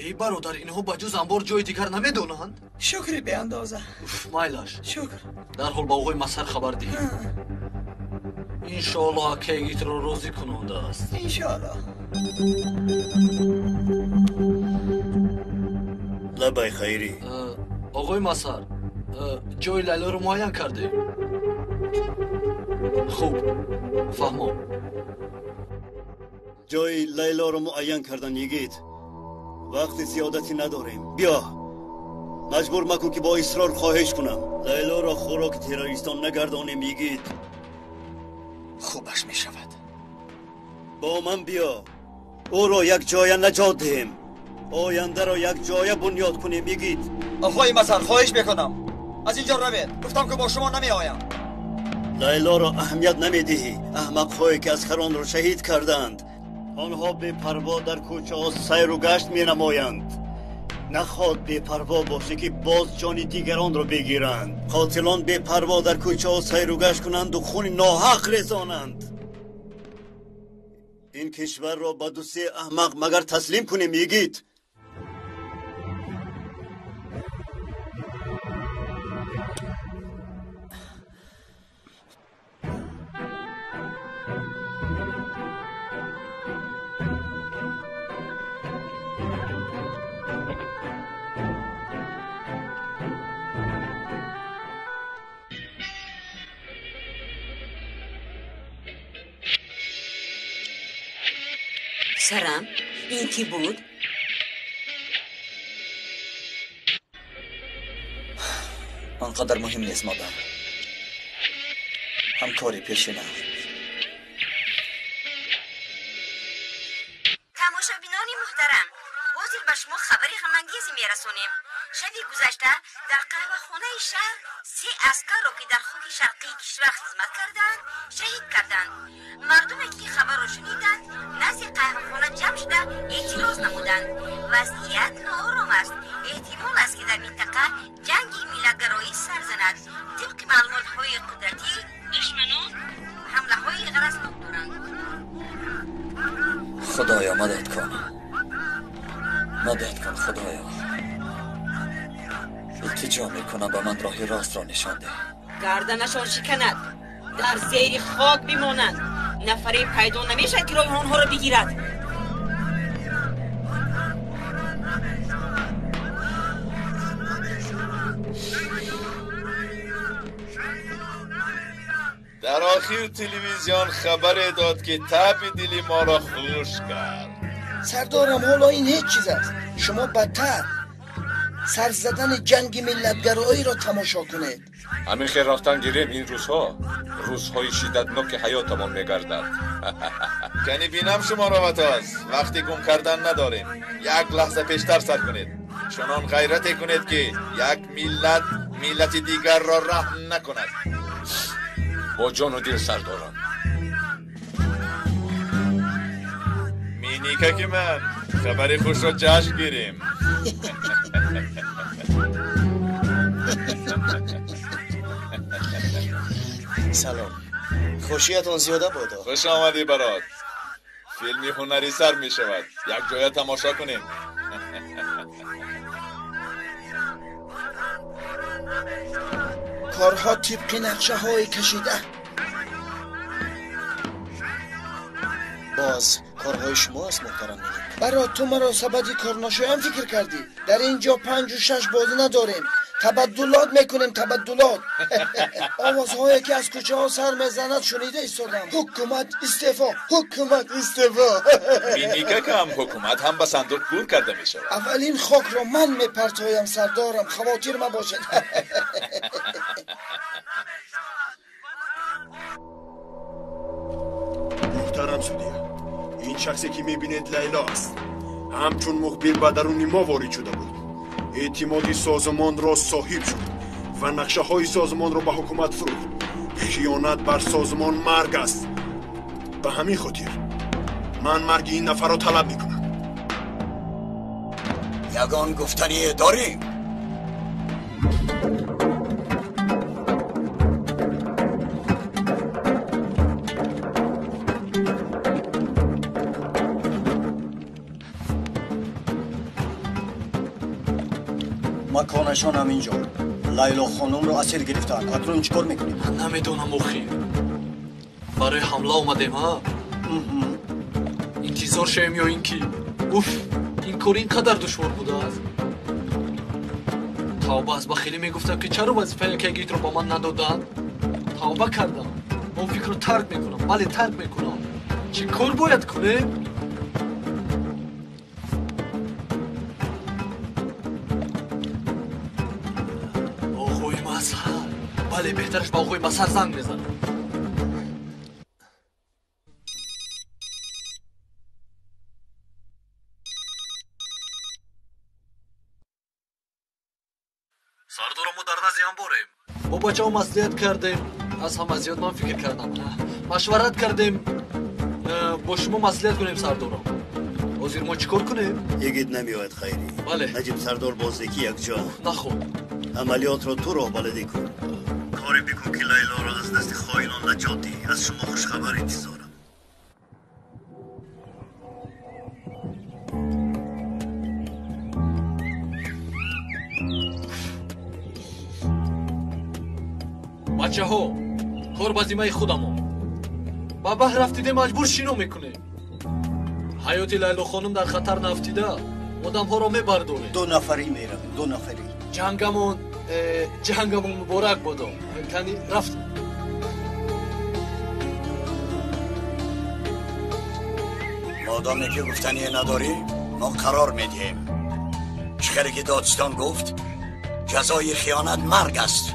Эй бародар, инҳо ба ҷуз анбор ҷои дигар намедонанд? Шукри беандоза. Уф, майлаш. Шукр. Дарҳол ба оғои Мазҳар хабар диҳем. Иншоаллоҳ акаи Йигитро розӣ кунондааст. Иншоаллоҳ. Лабай хайрӣ. Оғои Мазҳар, ҷои Лайлоро муайян кардем. Хуб, фаҳмо. Ҷои Лайлоро муайян кардан, Йигит. Вақти зиёдатӣ надорем. Биё, маҷбур макун ки бо исрор хоҳиш кунам. Лайлоро хӯроки террористон нагардонем, Йигит. Хубаш мешавад. Бо ман биё, ӯро якҷоя наҷот диҳем, ояндаро якҷоя бунёд кунем, Йигит. Оғои Мазҳар, хоҳиш мекунам, аз инҷо равед. Гуфтам ки бо шумо намеоям. Лайлоро аҳамият намедиҳӣ. Аҳмақҳое ки аскаронро шаҳид карданд, онҳо бепарво дар кӯчаҳо сайру гашт менамоянд. Нахоҳад бепарво бошӣ ки боз ҷони дигаронро бигиранд. Қотилон бепарво дар кӯчаҳо сайру гашт кунанду хуни ноҳақ резонанд. Ин кишварро ба ду-се аҳмақ магар таслим кунем, Йигит? Сарам, ин кӣ буд? Он қадар муҳим нест, модар. Ҳамкори пешина. Тамошобинони муҳтарам, ҳозир ба шумо хабари ғамангезе мерасонем. Шаби гузашта дар қаҳвахонаи шаҳр се аскарро, ки дар хоки шарқии кишвар хизмат карданд, шаҳид карданд. Мардуме ки хабарро шуниданд, назди қаҳвахона ҷамъ шуда эътироз намуданд. Вазъият ноором аст. Эҳтимол аст, ки дар минтақа ҷанги миллатгароӣ сар занад. Тибқи маълумотҳои қудратӣ, душманон ҳамлаҳои ғаразнок доранд. Худоё, мадад кун, мадад кун, Худоё. Илтиҷо мекунам, ба ман роҳи ростро нишон деҳ. Гарданашон шиканад, дар зери хок бимонанд. Нафаре пайдо намешавад, ки роҳи онҳоро бигирад. Дар охир телевизион хабаре дод, ки таби дили моро хуш кард. Сардорам, ҳоло ин ҳеҷ чиз аст. Шумо бадтар сар задани ҷанги миллатгароиро тамошо кунед. Ҳамин хел рафтан гирем, ин рӯзҳо рӯзҳои шиддатноки ҳаётамон мегардад. Кани бинам шуморо, ватоз. Вақти гум кардан надорем. Як лаҳза пештар сар кунед. Чунон ғайрате кунед, ки як миллат миллати дигарро раҳм накунад. Бо ҷону дил, сардорам. Миникаки ман, хабари хушро ҷашн гирем. Салом. Хушиятон зиёда бодо. Хуш омадӣ, барот. Филми ҳунарӣ сар мешавад. Якҷоя тамошо кунем. Корҳо тибқи нақшаҳои кашида. Боз корҳои шумо аст, муҳтарам Миник. Барот, ту маро сабади корношоям фикр кардӣ. Дар ин ҷо 5-6 бозӣ надорем. Табаддулот мекунем, табаддулот. Овозҳое ки аз кӯчаҳо сар мезанад шунида истодам. Ҳукумат истеъфо, ҳукумат истеъфо. Миникакам, ҳукумат ҳам ба сандуқ гур карда мешавад. Аввалин хокро ман мепартоям, сардорам, хавотир мабошед. Муҳтарам судия, ин шахсе ки мебинед Лайло аст. Ҳамчун мухбир ба даруни мо ворид шуда буд. Эътимоди созмонро соҳиб шуд ва нақшаҳои созмонро ба ҳукумат фурӯхт. Хиёнат бар созмон марг аст. Ба ҳамин хотир ман марги ин нафарро талаб мекунам. Ягон гуфтание дорӣ? Маконашон ҳаминҷо. Лайло хонумро асир гирифтаанд. Акнун чӣ кор мекунем? Намедонам охир. Барои ҳамла омадем, ҳа? Интизор шавем ё ин ки? Уф, ин кор ин қадар душвор будааст. Тавба, аз бахилӣ мегуфтам, ки чаро вазифаи акаи Йигитро ба ман надоданд. Тавба кардам. Он фикрро тарк мекунам. Бале, тарк мекунам. Чӣ кор бояд кунем? Оғои Мазҳар. Бале, беҳтараш ба оғои Мазҳар занг мезанам. Сардора, мо дар назди анборем. Бо бачаҳо маслиҳат кардем. Аз ҳама зиёд ман фикр кардам. Машварат кардем. Бо шумо маслиҳат кунем, сардоро. Ҳозир мо чӣ кор кунем? Йигит намеояд, Хайрӣ. Бале. Наҷиб сардор боздекӣ якҷо. Наход. Амалиётро ту роҳбаладӣ кун. Коре бикун, ки Лайлоро аз дасти хоинон наҷот диҳӣ. Аз шумо хушхабар интизорам. Бачаҳо, кор ба зиммаи худамон. Ба баҳр рафтиде, маҷбур шино мекунем. Ҳаёти Лайло хонум дар хатар нафтида, одамҳоро мебардорем. Ду нафарӣ меравем, ду нафарӣ. Ҷангамон муборак бодо. Кани рафтем. Модоме ки гуфтание надорӣ, мо қарор медиҳем. Чӣ хеле ки додстон гуфт, ҷазои хиёнат марг аст.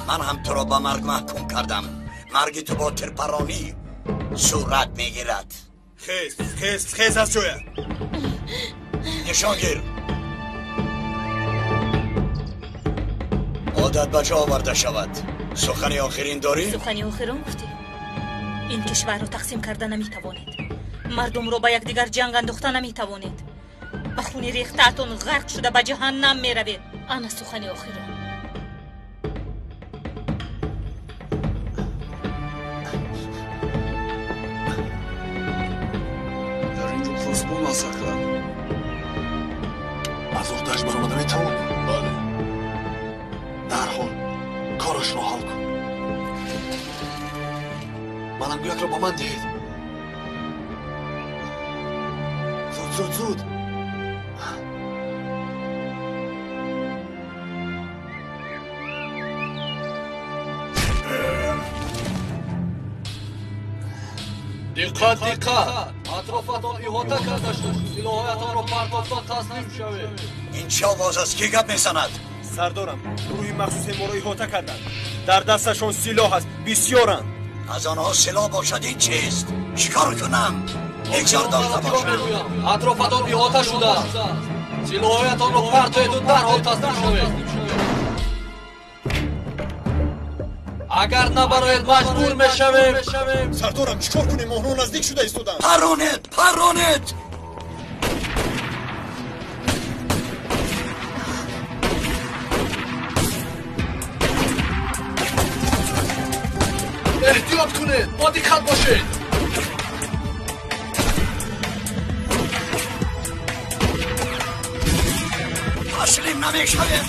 Ман ҳам туро ба марг маҳкум кардам. Марги ту бо тирпаронӣ сурат мегирад. Хез, хез, хез аз ҷоя. Нишон гир. Одат ба ҷо оварда шавад. Сухани охирин дорӣ? Сухани охирон гуфтӣ. Ин кишварро тақсим карда наметавонед. Мардумро ба якдигар ҷанг андохта наметавонед. Ба хуни рехтаатон ғарқ шуда ба ҷаҳаннам меравед. Ана сухани охирон. Дар инҷо посбон аст, Акрам. Аз уҳдааш баромада метавонӣ? Бале. Дарҳол корашро ҳал кун. Баландгӯякро ба ман диҳед. Зуд, зуд, зуд. Диққат, диққат! Атрофатон иҳота карда шуд. Силоҳҳоятонро партофта таслим шавед. Ин чӣ овоз аст? Кӣ гап мезанад? Сардорам, гурӯҳи махсусе моро иҳота карданд. Дар дасташон силоҳ аст, бисёранд. Аз онҳо силоҳ бошад, ин чист? Чӣ кор кунам? Бигзор дошта бошам. Атрофатон иҳота шудааст. Силоҳҳоятонро партоеду дарҳол таслим шавед. Агар набароед, маҷбур мешавем. Сардорам, чӣ кор кунем? Онҳо наздик шуда истоданд. Паронед, паронед! Эҳтиёт кунед, бо диққат бошед. Таслим намешавем.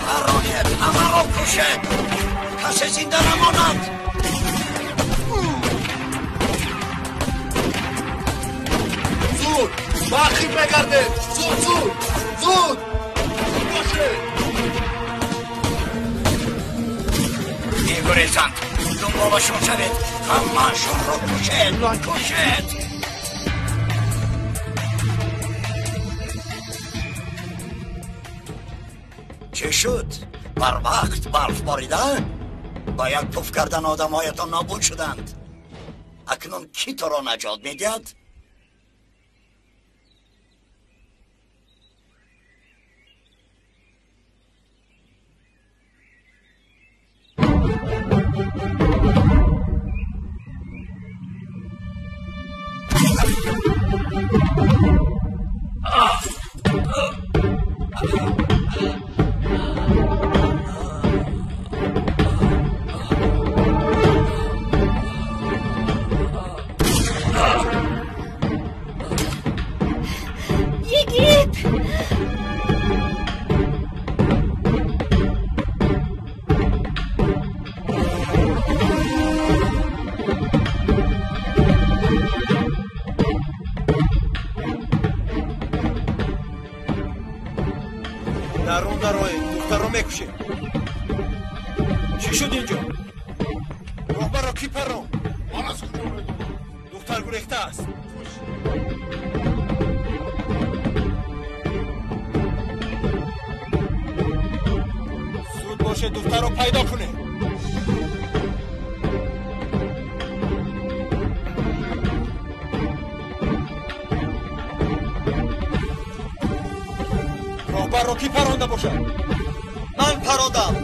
Паронед, ҳамаро кушед. Касе зинда намонад. Зуд, ба ақиб мегардед. Зуд, зуд, зуд. Зуд бошед. Мегурезанд. Дунболашон шавед. Ҳамаашонро кушед, кушед. Чӣ шуд? Барвақт барф борида? Ба як пуф кардан одамҳоятон нобуд шуданд. Акнун кӣ туро наҷот медиҳад? кӣ паронд? Ман аз куҷо медонам? Духтар гурехта аст. Зуд бошед, духтарро пайдо кунед. Роҳбарро кӣ паронда бошад? Ман парондам.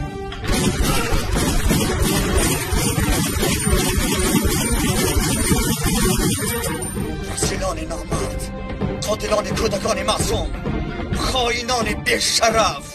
Расилони номард, қотилони кӯдакони маъсум, хоинони бешараф.